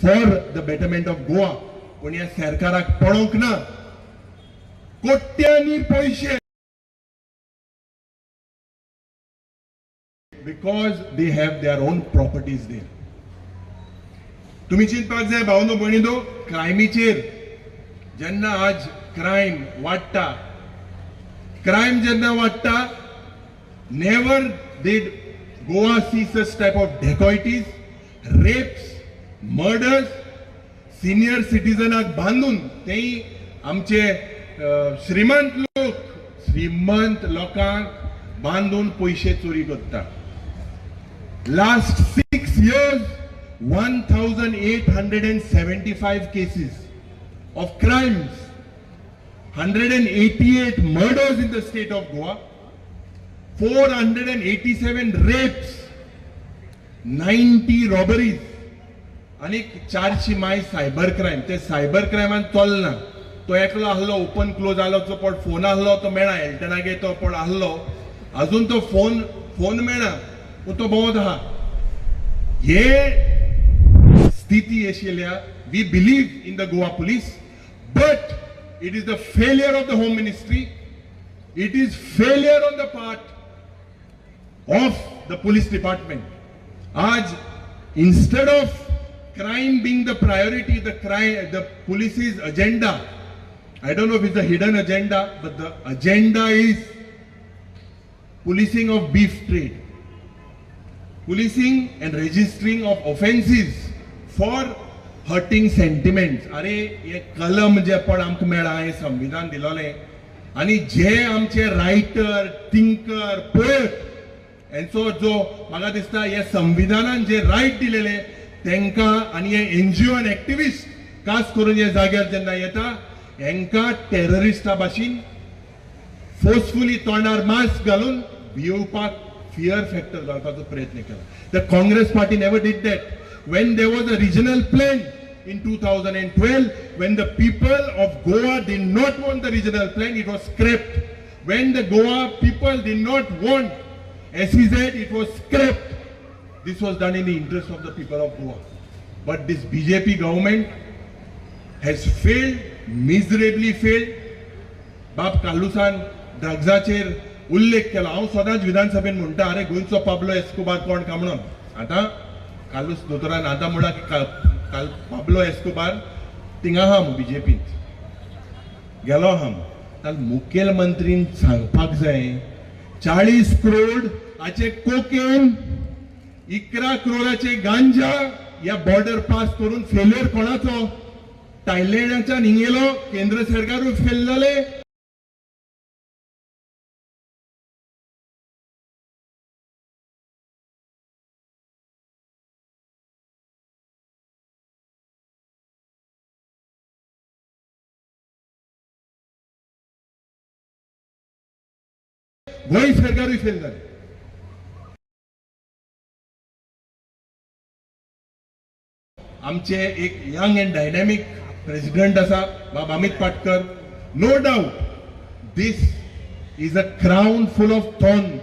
for the betterment of Goa. पूण ह्या सरकाराक पळोवंक ना. कोट्यांनी पयशे, because they have their own properties there. तुम्ही चिंतपाक जाय भावनो भयणीनो, क्रायमीचेर जेन्ना आज क्रायम वाडटा, क्रायम जेन्ना वाडटा, never did Goa see such type of dacoities, rapes, murders. Senior सिटीजनाक बांदून तेय आमचे श्रीमंत लोक, श्रीमंत लोकांक बांदून पयशे चोरी करता. Last 6 years, 1875 cases of crimes, 188 murders in the state of Goa, 487 rapes, 90 robberies, आनी 400 माय सायबर क्रायम. ते सायबर क्रायमान चलना. तो एकलो आहलो, ओपन क्लोज आहलो, तो पड फोन आहलो, तो मेळा एल्टनागे तो पड आहलो, अजून तो फोन मेळा, पूण तो भोंवत आहा. हे स्थिती आशिल्ल्या, we believe in the Goa police, but it is the failure of the home ministry, it is failure on the part of the police department. आज instead of crime being the priority, the police's agenda, I don't know if it's a hidden agenda, but the agenda is policing of beef trade, policing and registering of offences for hurting sentiments. अरे हे कलम जे पण आमकां मेळ्ळां, हें संविधान दिलोलें, आनी जे आमचे रायटर, थिंकर, पोएट हेंचो जो म्हाका दिसता हे संविधानान जे रायट दिलेले तेंकां, आनी हे एनजीओ आनी एक्टिविस्ट खास करून हे जाग्यार जेन्ना येता हेंकां टेररिस्टा भाशेन फोर्सफुली तोंडार मास्क घालून भियोवपाक, फियर फॅक्टर घालपाचो प्रयत्न केला. The Congress party never did that. When there was a regional plan in 2012, when the people of Goa did not want the regional plan, it was scrapped. When the Goa people did not want SEZ, it was scrapped. This was done in the interest of the people of Goa. But this BJP government has failed, miserably failed. बाब कार्लुसान ड्रग्साचेर उल्लेख केला. हांव सदांच विधानसभेन म्हणटा, अरे गोंयचो पाब्लो एस्कोबार कोण काय म्हणून. आतां कार्लूस दोतोरान आतां म्हणलां की पाब्लो एस्कोबार थिंगा आहा बीजेपींत गेलो आहा. काल मुखेलमंत्रीन सांगपाक जाय, 40 करोड हाचे कोकेन, 11 करोडाचे गांजा ह्या बॉर्डर पास करून फेलियर कोणाचो? थायलंडाच्यान हिंग येयलो, केंद्र सरकारूय फेल जाले. गोंय सरकारूय फेल जालें. आमचे एक यंग अँड डायनॅमिक प्रेसिडेंट आसा बाब Amit Patkar. No doubt this is a crown full of thorn.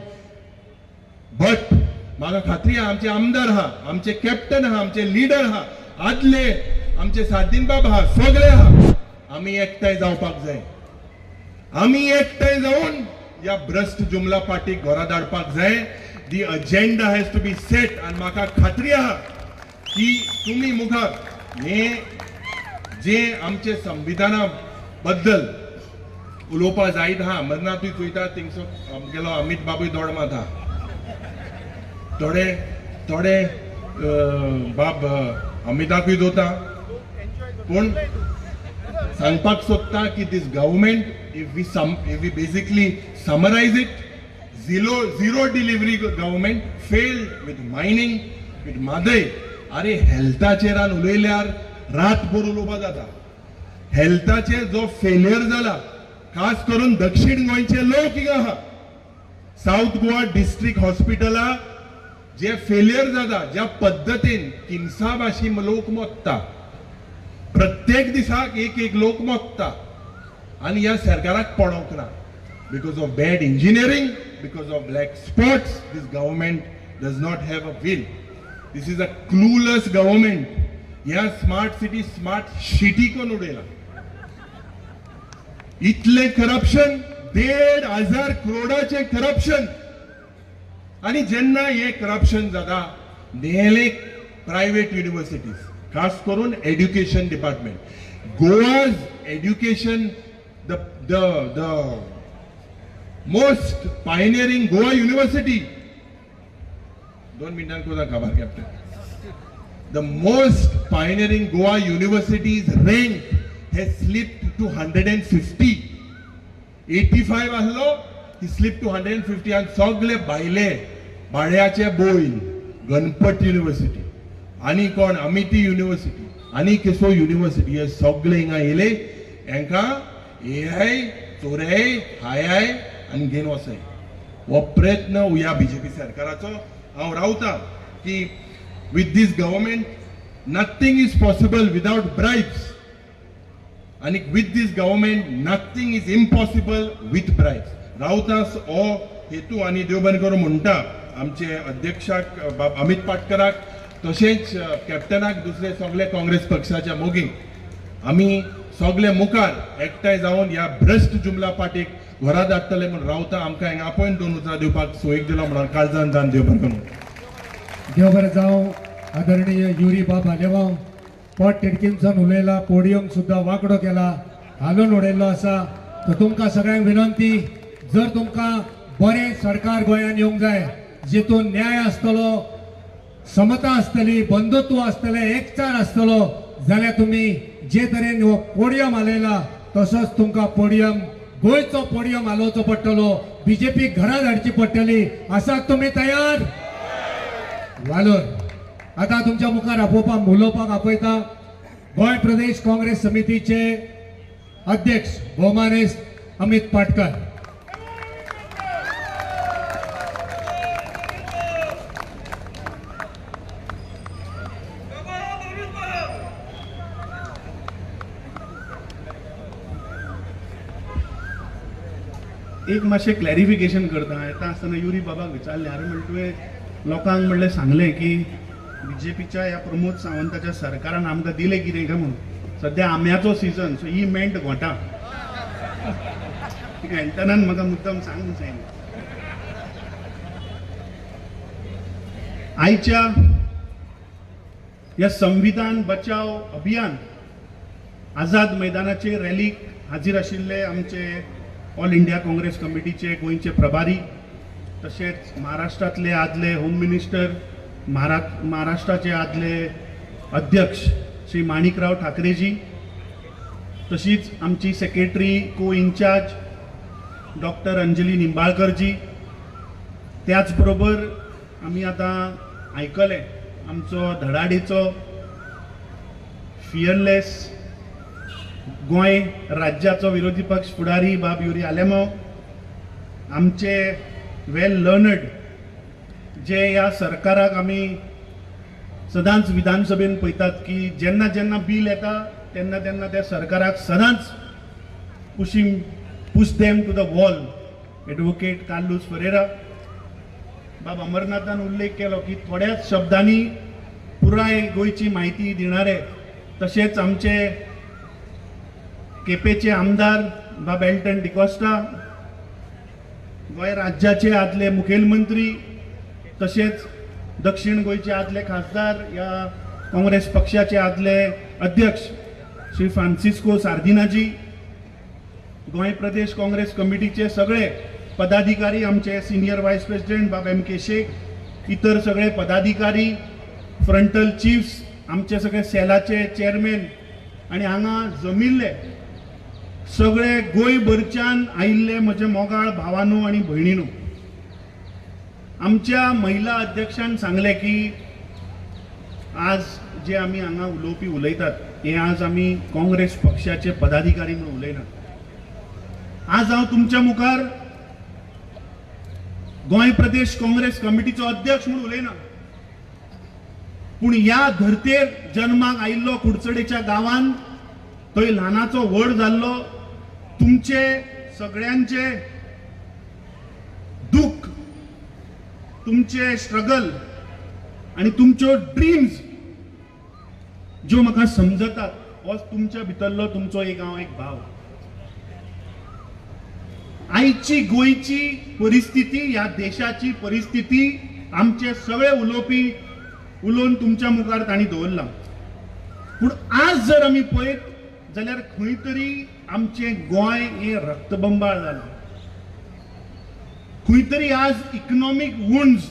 But म्हाका खात्री आहा आमचे आमदार आहा, आमचे कॅप्टन आहा, आमचे लिडर आहा, आदले आमचे साद्दीन बाब आहा, सगळे आहा. आमी एकठांय जावपाक जाय. आमी एकठांय जावन ह्या भ्रश्ट जुमला पार्टीक घरा धाडपाक जाय. The agenda has to be set. आनी म्हाका खात्री आहा की तुमी मुखार हे जे आमचे संविधाना बद्दल उलोवपा जायत आहा, अमरनाथूय चोयता थिंगसो आमगेलो अमित बाबूय दोड मारता, थोडे थोडे बाब अमिताकूय दवरता. पूण सांगपाक सोदता की this government, if we basically summarise it, zero delivery government, failed with mining, with Mhadei. अरे हेल्थाचेर उलयल्यार रातभर उलोवपा जाता. हेल्थाचेर जो फेलियर जाला, खास करून दक्षिण गोंयचे लोक हिंगा आहा, सावथ गोवा डिस्ट्रिक्ट हॉस्पिटला जे फेलियर जाता, ज्या पद्दतीन किमसा भाशी लोक मोत्ता, प्रत्येक दिसाक एक एक लोक मोत्ता आनी ह्या सरकाराक पडोवंक ना. Because of bad engineering, because of black spots, this government does not have a will. This is a clueless government. ह्या स्मार्ट सिटी स्मार्ट सिटी कोण उडयला. इतलें करप्शन, 1,500 करोडाचें करप्शन. आनी जेन्ना हें करप्शन जाता, नेले प्रायवेट युनिवर्सिटीज, खास करून education department, Goa's education, the the the most pioneering Goa university, 2 मिनटां कोता खबर captain, the most pioneering Goa university's rank has slipped to 150. 85 आसलो, ही स्लिप टू 150. आनी सगळे भायले भाड्याचे बोयल, गणपत युनिवर्सिटी आनी कोण अमिती युनिवर्सिटी आनी केसो युनिवर्सिटी, हे सगळे हिंगा येयले. हेंकां एआय चोरय हाय आनी घेवन वचय. हो प्रयत्न ह्या बीजेपी सरकाराचो. हांव रावता की with this government nothing is possible without bribes, आनी with this government nothing is impossible with bribes. रावतास हो हेतू आनी देव बरें करूं म्हणटा आमचे अध्यक्षाक बाब अमित पाटकराक, तशेंच कॅप्टनाक, दुसरे सगळे काँग्रेस पक्षाच्या मोगींक, आमी सगळे मुखार एकठांय जावन ह्या भ्रश्ट जुमला पार्टीक घरा धाडटले म्हूण रावता. आमकां हांगा आपोवन 2 उतरां दिवपाक सोयीक दिलो म्हणून काळजान जावन देव बरें करूं. देव बरें जावं. आदरणीय युरी बाब आलेमांव पोट तिडकीनसून उलयला, पोडियम सुद्दां वांकडो केला, हालून उडयल्लो आसा. तर तुमकां सगळ्यांक विनंती, जर तुमकां बरें सरकार गोंयांत येवंक जाय, जितून न्याय आसतलो, समता आसतली, बंधुत्व आसतलें, एकचार आसतलो, जाल्यार तुमी जे तरेन हो पोडियम हालयला तसोच तुमकां पोडियम, गोंयचो पोडियम हालोवचो पडटलो, बीजेपी घरा धाडची पडटली. आसात तुमी तयार? वालोर. आता तुमच्या मुखार आपोवपाक उलोवपाक आपयता गोंय प्रदेश काँग्रेस समितीचे अध्यक्ष भोवमानेस्त अमित पाटकर. एक मातशें क्लॅरिफिकेशन करता. येता आसतना युरी बाबाक विचारलें, अरे म्हणलें तुवें लोकांक म्हणलें सांगलें की बीजेपीच्या ह्या प्रमोद सावंताच्या सरकारान आमकां दिलें कितें काय म्हणून. सद्या आंब्याचो सिजन, सो ही मेंट घोटां. एंटनान म्हाका मुद्दम सांग म्हूण सांगलें. आयच्या ह्या संविधान बचाव अभियान आझाद मैदानाचेर रॅलीक हाजीर आशिल्ले आमचे ऑल इंडिया काँग्रेस कमिटीचे गोंयचे प्रभारी, तशेंच महाराष्ट्रांतले आदले होम मिनिस्टर, महाराष्ट्राचे आदले अध्यक्ष श्री माणिकराव ठाकरेजी, तशीच आमची सेक्रेटरी को इन्चार्ज डॉक्टर अंजली निंबाळकरजी, त्याच बरोबर आमी आतां आयकलें आमचो धडाडीचो फियरलेस गोंय राज्याचो विरोधी पक्ष फुडारी बाब युरी आलेमांव, आमचे वेल लर्नड जे ह्या सरकाराक आमी सदांच विधानसभेन पळयतात की जेन्ना जेन्ना बील येता तेन्ना तेन्ना त्या सरकाराक सदांच pushing push them to the wall, advocate Carlos Ferreira, बाब अमरनाथान उल्लेख केलो की थोड्याच शब्दांनी पुराय गोंयची म्हायती दिणारे, तशेंच आमचे केपेचे आमदार बाब एल्टन डिकॉस्टा, गोंय राज्याचे आदले मुखेलमंत्री, तशेंच दक्षिण गोंयचे आदले खासदार या काँग्रेस पक्षाचे आदले अध्यक्ष श्री फ्रांसिस्को सार्दिनाजी, गोंय प्रदेश काँग्रेस कमिटीचे सगळे पदाधिकारी, आमचे सिनियर वायस प्रेसिडेंट बाब एम के शेख, इतर सगळे पदाधिकारी, फ्रंटल चीफ्स, आमचे सगळे सेलाचे चेअरमॅन आनी हांगा जमिल्ले सगळे गोंयभरच्यान आयिल्ले म्हजे मोगाळ भावानो आनी भयणीनो, आमच्या महिला अध्यक्षान सांगलें की आज जे आमी हांगा उलोवपी उलयतात हे आज आमी काँग्रेस पक्षाचे पदाधिकारी म्हणून उलयनात. आज हांव तुमच्या मुखार गोंय प्रदेश काँग्रेस कमिटीचो अध्यक्ष म्हणून उलयना, पूण ह्या धरतेर जन्माक आयिल्लो कुडचडेच्या गांवान थंय ल्हानाचो व्हड जाल्लो, तुमचे सगळ्यांचे दुःख, तुमचे स्ट्रगल आनी तुमच्यो ड्रीम्स ज्यो म्हाका समजतात, हो तुमच्या भितरलो तुमचो एक हांव एक भाव. आयची गोंयची परिस्थिती, ह्या देशाची परिस्थिती आमचे सगळे उलोवपी उलोवन तुमच्या मुखार तांणी दवरला. पूण आज जर आमी पळयत जाल्यार खंय तरी आमचें गोंय हें रक्तबंबाळ जालां, खंय तरी आज इकनॉमीक वुंड्स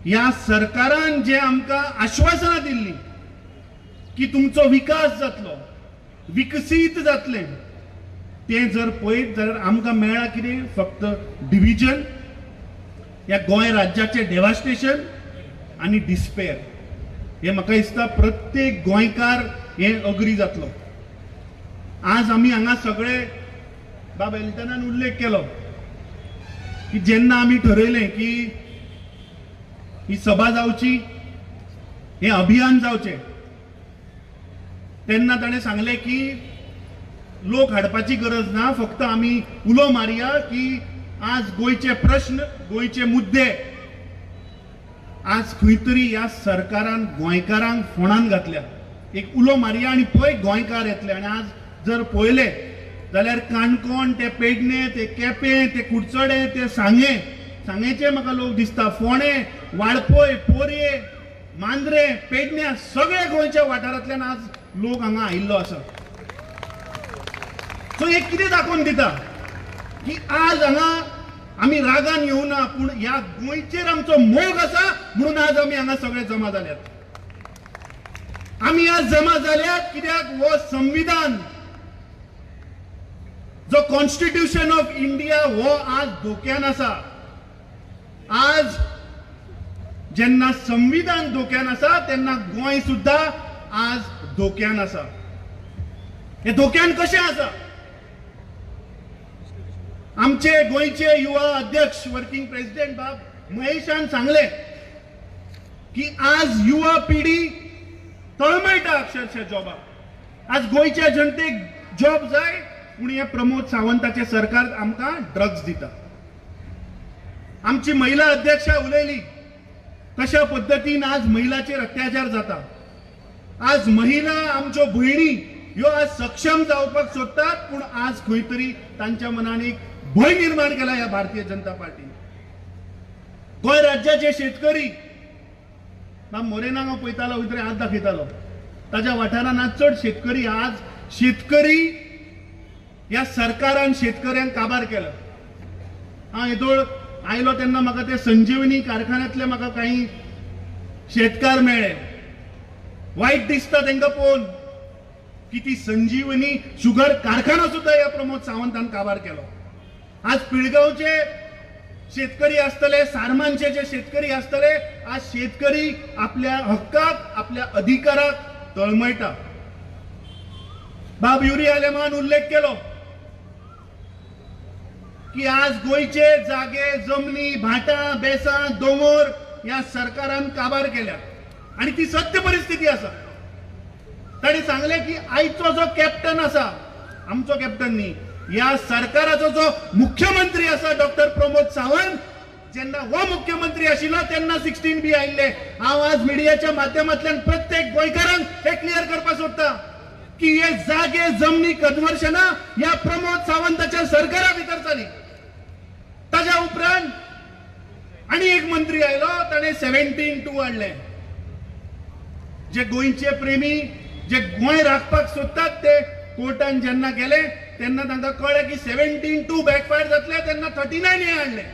ह्या सरकारान जे आमकां आश्वासनां दिल्लीं की तुमचो विकास जातलो, विकसीत जातलें, तें जर पळयत जाल्यार आमकां मेळ्ळां कितें? फक्त डिविजन, ह्या गोंय राज्याचें डेवास्टेशन आनी डिस्पेर. हें म्हाका दिसता प्रत्येक गोंयकार हें अग्री जातलो. आज आमी हांगा सगळे, बाब एल्टनान उल्लेख केलो की जेन्ना आमी ठरयलें की ही सभा जावची, हें अभियान जावचें, तेन्ना ताणें सांगलें की लोक हाडपाची गरज ना, फक्त आमी उलो मारया की आज गोंयचे प्रश्न, गोंयचे मुद्दे आज खंय तरी ह्या सरकारान गोंयकारांक फोंडान घातल्या. एक उलो मारया आनी पळय गोंयकार येतले. आनी आज जर पळयले जाल्यार काणकोण ते पेडणे ते केपें ते कुडचडे ते सांगें, सांगेचे म्हाका लोक दिसता, फोंडें, वाळपय, पोरये, मांद्रे, पेडण्या, सगळे गोंयच्या वाठारांतल्यान आज लोक हांगा आयिल्लो आसा. सो एक कितें दाखोवन दिता की आज हांगा आमी रागान येवना, पूण ह्या गोंयचेर आमचो मोग आसा म्हणून आज आमी हांगा सगळे जमा जाल्यात. आमी आज जमा जाल्यात कित्याक हो संविधान जो कॉन्स्टिट्यूशन ऑफ इंडिया हो आज धोक्यान आसा. आज जेन्ना संविधान धोक्यान आसा तेन्ना गोंय सुद्दां आज धोक्यान आसा. हे धोक्यान कशें आसा? आमचे गोंयचे युवा अध्यक्ष वर्किंग प्रेसिडेंट बाब महेशान सांगले की आज युवा पिढी तळमळटा अक्षरशः जॉबाक. आज गोंयच्या जनतेक जॉब जाय, पूण हे प्रमोद सावंताचे सरकार आमकां ड्रग्स दिता. आमची महिला अध्यक्षा उलयली कशा पद्दतीन आज महिलाचेर अत्याचार जाता. आज महिला आमच्यो भयणी ह्यो आज सक्षम जावपाक सोदतात, पूण आज खंय तरी तांच्या मनान एक भंय निर्माण केला ह्या भारतीय जनता पार्टीन. गोंय राज्याचे शेतकरी, बाब मोरेनाक हांव पळयतालो, वयतरी हात दाखयतालो, ताज्या वाठारान आज चड शेतकरी, आज शेतकरी ह्या सरकारान शेतकऱ्यांक काबार केला. हांव येदोळ आयलो तेन्ना म्हाका ते संजीवनी कारखान्यांतले म्हाका काही शेतकार मेळ्ळे. वायट दिसता तांकां पळोवन की ती संजीवनी शुगर कारखानो सुद्दां ह्या प्रमोद सावंतान काबार केलो. आज पिळगांवचे शेतकरी आसतले, सारमानचे जे शेतकरी आसतले, आज शेतकरी आपल्या हक्काक, आपल्या अधिकाराक तळमळटा. बाब युरी आलेमान उल्लेख केलो की आज गोंयचे जागे, जमनी, भाटां, बेसां, दोंगर ह्या सरकारान काबार केल्यात आनी ती सत्य परिस्थिती आसा. ताणें सांगलें की आयचो जो कॅप्टन आसा, आमचो कॅप्टन न्ही, ह्या सरकाराचो जो मुख्यमंत्री आसा डॉक्टर प्रमोद सावंत, जेन्ना हो मुख्यमंत्री आशिल्लो तेन्ना 16 बी आयिल्ले. हांव आज मिडियाच्या माध्यमांतल्यान प्रत्येक गोंयकारांक हे क्लियर करपाक सोदता की हे जागे जमनी कन्वर्शना ह्या प्रमोद सावंताच्या सरकारा भितर जाली. ताज्या उपरांत आनी एक मंत्री आयलो, ताणें 17(2) हाडले. जे गोंयचे प्रेमी, जे गोंय राखपाक सोदतात ते कोर्टान जेन्ना गेले तेन्ना तांकां कळ्ळें की 17(2) बॅकफायर जातले, तेन्ना 39 हे हाडले.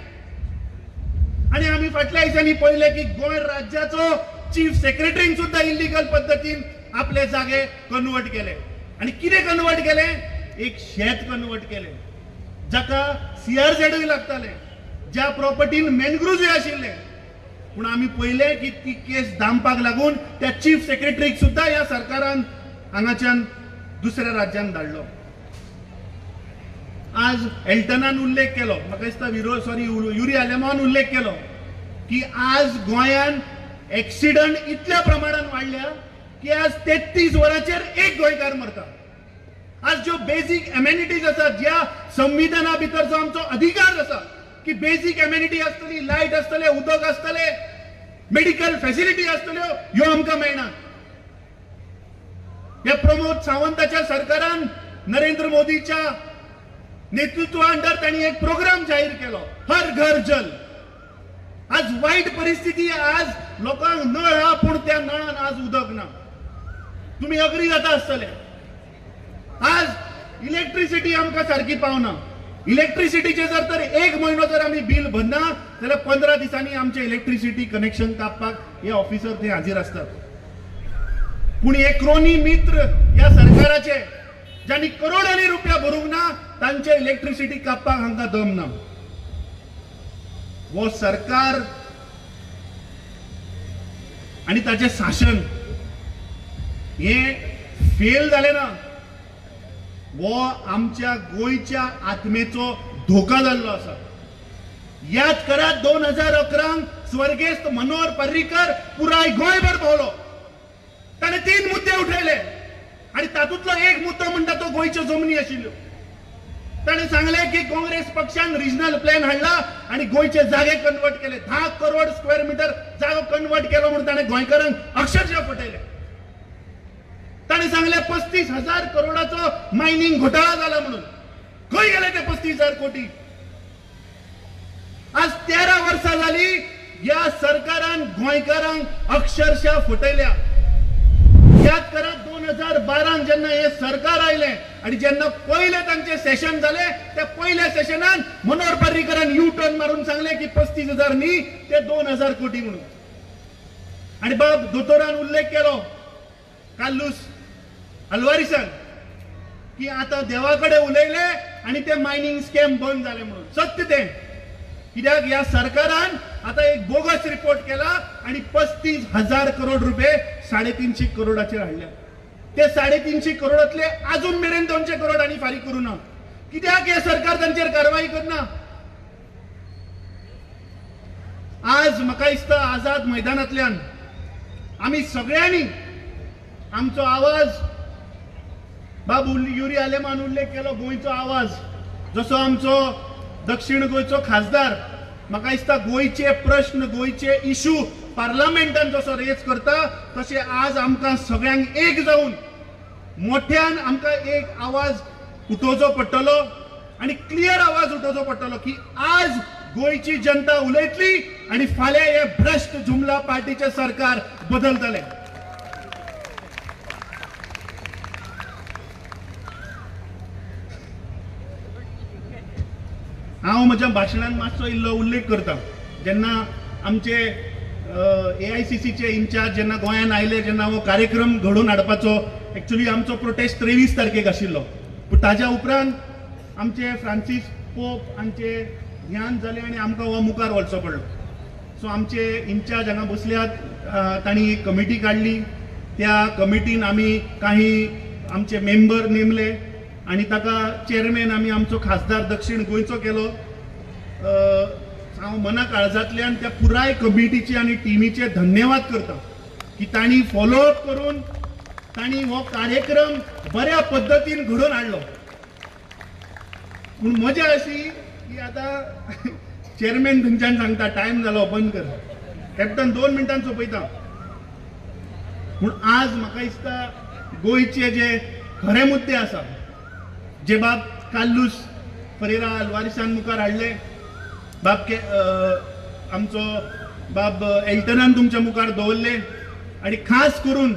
आनी आमी फाटल्या दिसांनी पळयलें की गोंय राज्याचो चीफ सेक्रेटरीन सुद्दां इल्लिगल पद्दतीन आपले जागे कन्वर्ट केले. आनी कितें कन्वर्ट केले? एक शेत कन्वर्ट केले जाका सीआरझेडूय लागताले, ज्या प्रॉपर्टीन मॅनग्रुजूय आशिल्ले. पूण आमी पळयलें की ती केस दामपाक लागून त्या चीफ सेक्रेटरीक सुद्दां ह्या सरकारान हांगाच्यान दुसऱ्या राज्यान धाडलो. आज एल्टनान उल्लेख केलो, म्हाका दिसता युरी आलेमान उल्लेख केलो की आज गोंयान एक्सिडंट इतल्या प्रमाणान वाडल्या की आज 33 वरांचेर एक गोंयकार मरता. आज ज्यो बेजीक एमेनिटीज आसा, ज्या संविधाना भितर जो आमचो अधिकार आसा की बेजीक एमेनिटी आसतली, लायट आसतले, उदक आसतले, मेडिकल फॅसिलिटी आसतल्यो, ह्यो आमकां मेळना. ह्या प्रमोद सावंताच्या सरकारान नरेंद्र मोदीच्या नेतृत्वा अंडर तांणी एक प्रोग्राम जाहीर केलो, हर घर जल. आज वायट परिस्थिती, आज लोकांक नळ हा पूण त्या नळान आज उदक ना. तुमी अग्री जाता आसतले. आज इलेक्ट्रिसिटी आमकां सारकी पावना. इलेक्ट्रिसिटीचे जर तर एक म्हयनो जर आमी बील भरना जाल्यार 15 दिसांनी आमचे इलेक्ट्रिसिटी कनेक्शन कापपाक हे ऑफिसर ते हाजीर आसतात. पूण हे क्रोनी मित्र ह्या सरकाराचे ज्यांनी करोडांनी रुपया भरूंक ना तांचे इलेक्ट्रिसिटी कापपाक हांकां दम ना. हो सरकार आनी ताचें शासन हे फेल जालें ना, हो आमच्या गोंयच्या आत्मेचो धोका जाल्लो आसा. याद करात 2011 स्वर्गेस्त मनोहर पर्रीकर पुराय गोंयभर भोंवलो. ताणें 3 मुद्दे उठयले आनी तातूंतलो एक मुद्दो म्हणटा तो गोंयच्यो जमनी आशिल्ल्यो. ताणें सांगलें की काँग्रेस पक्षान रिजनल प्लॅन हाडला आनी गोंयचे जागे कन्वर्ट केले, 10 करोड स्क्वेअर मिटर जागो कन्वर्ट केलो म्हणून ताणें गोंयकारांक अक्षरशः फटयले. ताणें सांगलें 35,000 करोडाचो मायनिंग घोटाळा जाला म्हणून. खंय गेले ते 35,000 कोटी? आज 13 वर्सां जाली ह्या सरकारान गोंयकारांक अक्षरशः फटयल्या. याद करा 2012 जेन्ना हे सरकार आयलें आनी जेन्ना पयले तांचे सेशन जाले त्या पयल्या सेशनान मनोहर पर्रीकरान यू टर्न मारून सांगलें की 35,000 न्ही ते 2,000 कोटी म्हणून. आनी बाब दोतोरान उल्लेख केलो कार्लूस अल्वारिसान की आतां देवा कडेन उलयले आनी ते मायनिंग स्कॅम बंद जाले म्हणून. सत्य तें, कित्याक ह्या सरकारान आतां एक बोगस रिपोर्ट केला आनी 35,000 करोड रुपये 350 करोडाचेर हाडल्या. ते 350 करोडांतले अजून मेरेन 200 करोड आनी फारीक करूं ना. कित्याक हे सरकार तांचेर कारवाई करना? आज म्हाका दिसता आझाद मैदानांतल्यान आमी सगळ्यांनी आमचो आवाज, बाब युरी आलेमान उल्लेख केलो गोंयचो आवाज, जसो आमचो दक्षिण गोंयचो खासदार म्हाका दिसता गोंयचे प्रश्न, गोंयचे इशू पार्लमेंटान जसो रेज करता तशें आज आमकां सगळ्यांक एक जावन मोठ्यान आमकां एक आवाज उठोवचो पडटलो आनी क्लियर आवाज उठोवचो पडटलो की आज गोंयची जनता उलयतली आनी फाल्यां हे भ्रश्ट जुमला पार्टीचें सरकार बदलतलें. हांव म्हज्या भाशणान मातसो इल्लो उल्लेख करता. जेन्ना आमचे AICCचे इन्चार्ज जेन्ना गोंयांत आयले, जेन्ना हो कार्यक्रम घडोवन हाडपाचो, एक्चुअली आमचो प्रोटेस्ट 23 तारखेक आशिल्लो, पूण ताज्या उपरांत आमचे फ्रांसीस पोप हांचे ज्ञान जालें आनी आमकां हो मुखार वचचो पडलो. सो आमचे इन्चार्ज हांगा बसल्यात, तांणी एक कमिटी काडली. त्या कमिटीन आमी काही आमचे मेंबर नेमले आनी ताका चेअरमॅन आमी आमचो खासदार दक्षिण गोंयचो केलो. हांव मना काळजांतल्यान त्या पुराय कमिटीचे आनी टिमीचे धन्यवाद करता की तांणी फॉलोअप करून तांणी हो कार्यक्रम बऱ्या पद्दतीन घडोवन हाडलो. पूण मजा अशी की आतां चेअरमॅन थंयच्यान सांगता टायम जालो बंद कर, कॅप्टन 2 मिनटां सोंपयता. पूण आज म्हाका दिसता गोंयचे जे खरे मुद्दे आसा, जे बाब कार्लूस फरेरा अल्वारिसान मुखार हाडले, बाब आमचो बाब एल्टनान तुमच्या मुखार दवरले, आनी खास करून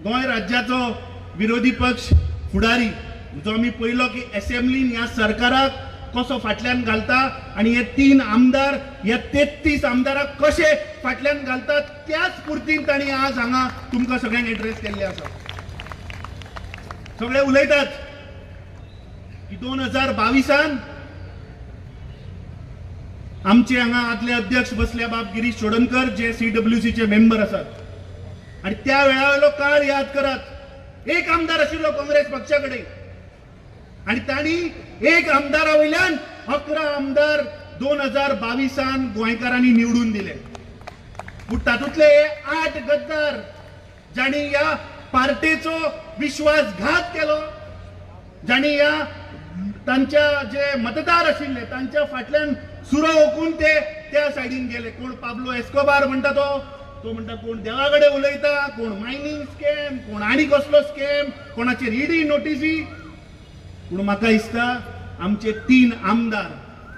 गोंय राज्याचो विरोधी पक्ष फुडारी जो आमी पळयलो की एसेंब्लीन ह्या सरकाराक कसो फाटल्यान घालता आनी हे 3 आमदार ह्या 33 आमदाराक कशे फाटल्यान घालता, त्याच पुर्तीन तांणी आज हांगा तुमकां सगळ्यांक एड्रेस केल्ले आसा. सगळे उलयतात की 2022 आमचे हांगा आदले अध्यक्ष बसल्या बाब गिरीश चोडणकर जे CWCचे मेंबर आसात, आनी त्या वेळा वयलो काळ याद करात, एक आमदार आशिल्लो काँग्रेस पक्षा कडेन आनी तांणी एक आमदारा वयल्यान 11 आमदार 2022 गोंयकारांनी निवडून दिले. पूण तातूंतले 8 गद्दार जांणी ह्या पार्टेचो विश्वासघात केलो, जांणी ह्या तांच्या जे मतदार आशिल्ले तांच्या फाटल्यान सुरो ओकून ते त्या सायडीन गेले. कोण पाब्लो एस्कोबार म्हणटा तो म्हणटा, कोण देवा कडेन उलयता, कोण मायनींग स्कॅम, कोण आनी कसलो स्कॅम, कोणाचेर ईडी नोटीसी. पूण म्हाका दिसता आमचे 3 आमदार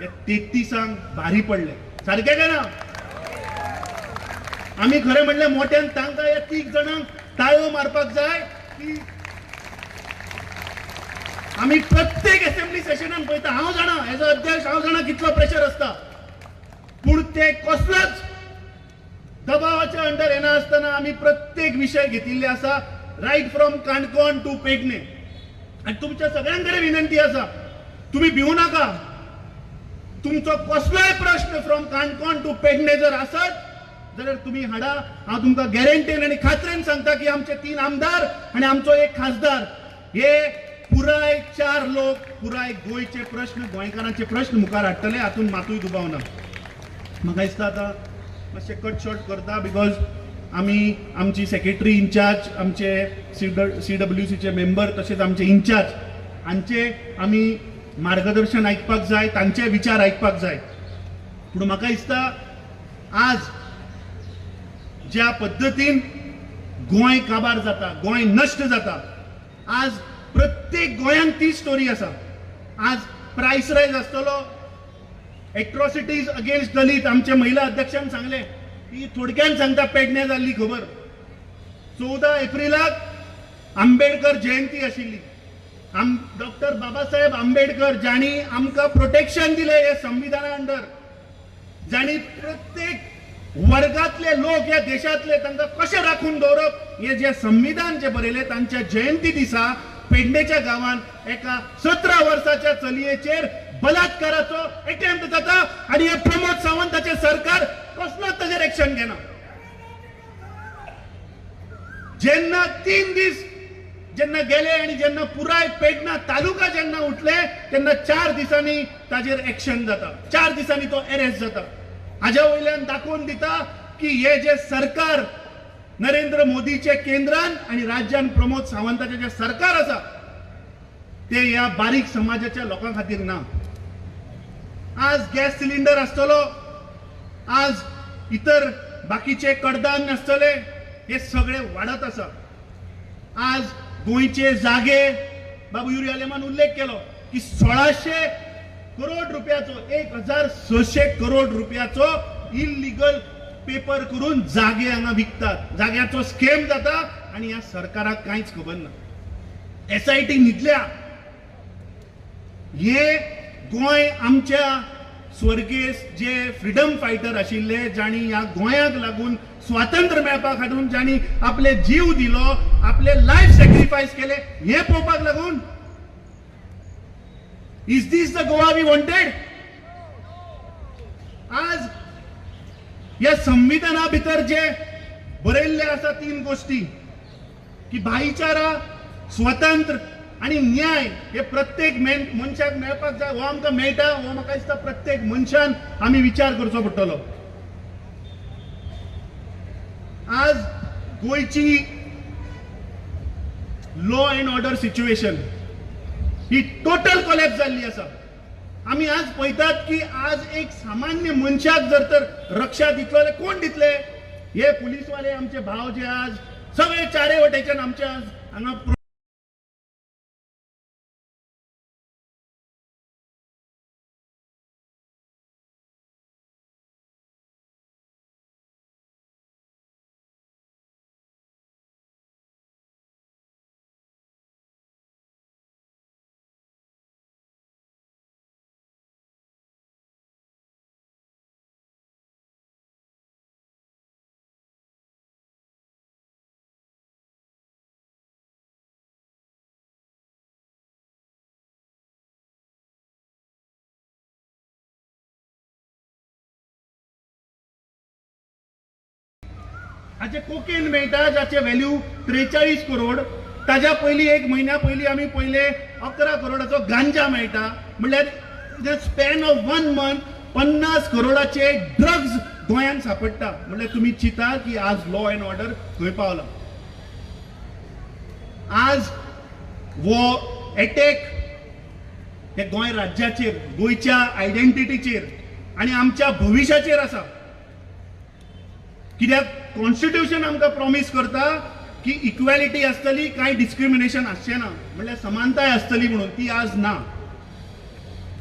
हे 33 भारी पडले. सारकें काय ना? आमी खरें म्हणल्यार मोठ्यान तांकां ह्या 3 जाणांक ताळयो मारपाक जाय की आमी प्रत्येक असेंब्ली सेशनान पळयता. हांव जाणा एज अ अध्यक्ष हांव जाणा कितलो प्रेशर आसता, पूण ते कसलोच दबावाच्या अंडर येना आसतना आमी प्रत्येक विशय घेतिल्ले आसा, right from Canacona to Pernem. आनी तुमच्या सगळ्यां कडेन विनंती आसा, तुमी भिवू नाका. तुमचो कसलोय प्रश्न फ्रॉम काणकोण टू पेडणे जर आसत जाल्यार तुमी हाडा. हांव तुमकां गॅरंटीन आनी खात्रेन सांगता की आमचे 3 आमदार आनी आमचो एक खासदार हे पुराय 4 लोक पुराय गोंयचे प्रश्न, गोंयकारांचे प्रश्न मुखार हाडटले, हातूंत मातूय दुबाव ना. म्हाका दिसता आतां मातशें कट शॉर्ट करता, because आमी आमची सेक्रेटरी इन्चार्ज, आमचे CWCचे मेंबर तशेंच आमचे इन्चार्ज हांचे आमी मार्गदर्शन आयकपाक जाय, तांचे विचार आयकपाक जाय. पूण म्हाका दिसता आज ज्या पद्दतीन गोंय काबार जाता, गोंय नश्ट जाता, आज प्रत्येक गोंयांत ती स्टोरी आसा. आज प्रायस रायज आसतलो, एट्रॉसिटीज अगेन्स्ट दलीत, आमचे महिला अध्यक्षान सांगलें की थोडक्यान सांगता पेडणे जाल्ली खबर. 14 एप्रिलाक आंबेडकर जयंती आशिल्ली. डॉक्टर बाबासाहेब आंबेडकर जांणी आमकां प्रोटेक्शन दिलें हे संविधाना अंडर, जांणी प्रत्येक वर्गातले लोक ह्या देशांतले तांकां कशें राखून दवरप हे जे संविधान जे बरयलें, तांच्या जयंती दिसा पेडणेच्या गांवांत एका 17 वर्साच्या चलयेचेर बलात्काराचो एटेम्प्ट जाता आनी हे प्रमोद सावंताचें सरकार कसलोच ताचेर एक्शन घेना. जेन्ना 3 दीस जेन्ना गेले आनी जेन्ना पुराय पेडणा तालुका जेन्ना उठले तेन्ना 4 दिसांनी ताजेर एक्शन जाता, 4 दिसांनी तो अरेस्ट जाता. हाज्या वयल्यान दाखोवन दिता की हे जे सरकार नरेंद्र मोदीचे केंद्रान आनी राज्यान प्रमोद सावंताचे जे सरकार आसा ते ह्या बारीक समाजाच्या लोकां खातीर ना. आज गॅस सिलिंडर आसतलो, आज इतर बाकीचे कडधान्य आसतले, हे सगळे वाडत आसा. आज गोंयचे जागे, बाबू युरी आलेमान उल्लेख केलो की 1600 करोड रुपयाचो, 1600 करोड रुपयाचो इलिगल पेपर करून जागे हांगा विकतात, जाग्याचो स्कॅम जाता आनी ह्या सरकाराक कांयच खबर ना. SIT न्हिदल्या. हे गोंय आमच्या स्वर्गेस्त जे फ्रिडम फायटर आशिल्ले, जांणी ह्या गोंयाक लागून स्वातंत्र्य मेळपाक हाडून जांणी आपले जीव दिलो, आपले लायफ सॅक्रिफायस केले, हे पळोवपाक लागून is this the Goa we wanted? आज ह्या संविधाना भितर जे बरयल्ले आसा 3 गोष्टी की भाईचारा, स्वतंत्र आनी न्याय हे प्रत्येक मनशाक मेळपाक जाय. हो आमकां मेळटा, हो म्हाका दिसता प्रत्येक मनशान आमी विचार करचो पडटलो. आज गोंयची law and order situation he total collapse जाल्ली आसा. आमी आज पळयतात की आज एक सामान्य मनशाक जर तर रक्षा दितलो जाल्यार कोण दितले? हे पुलीसवाले आमचे भाव जे आज सगळे चारे वटेच्यान आमचे आज हांगा हाचे कोकेन मेळटा जाचे व्हॅल्यू 43 करोड. ताज्या पयलीं एक म्हयन्या पयलीं आमी पयले 11 करोडाचो गांजा मेळटा. म्हणल्यार स्पॅन ऑफ 1 मंथ 50 करोडाचे ड्रग्ज गोंयांत सापडटा. म्हणल्यार तुमी चिंता की आज लॉ एंड ऑर्डर खंय पावला. आज वो एटॅक हे गोंय राज्याचेर, गोंयच्या आयडेंटिटीचेर आनी आमच्या भविश्याचेर आसा. कित्याक कॉन्स्टिट्युशन आमकां प्रॉमीस करता की इक्वॅलिटी आसतली, कांय डिस्क्रिमिनेशन आसचें ना, म्हणल्यार समानताय आसतली म्हणून, ती आज ना.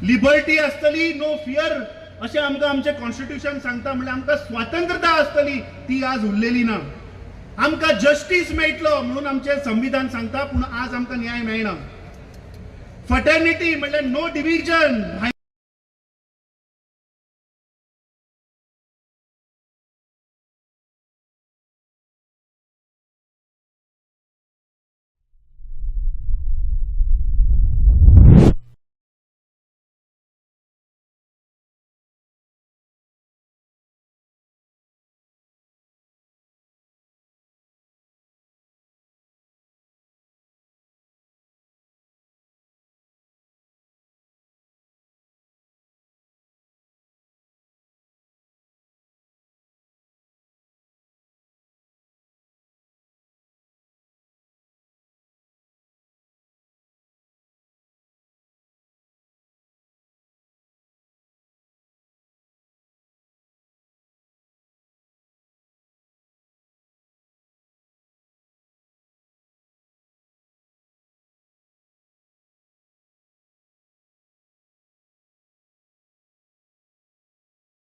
लिबर्टी आसतली, नो फियर अशें आमकां आमचें कॉन्स्टिट्युशन सांगता. म्हणल्यार आमकां स्वातंत्रता आसतली, ती आज उरलेली ना. आमकां जस्टीस मेळटलो म्हणून आमचें संविधान सांगता, पूण आज आमकां न्याय मेळना. फटर्निटी म्हणल्यार नो डिविजन.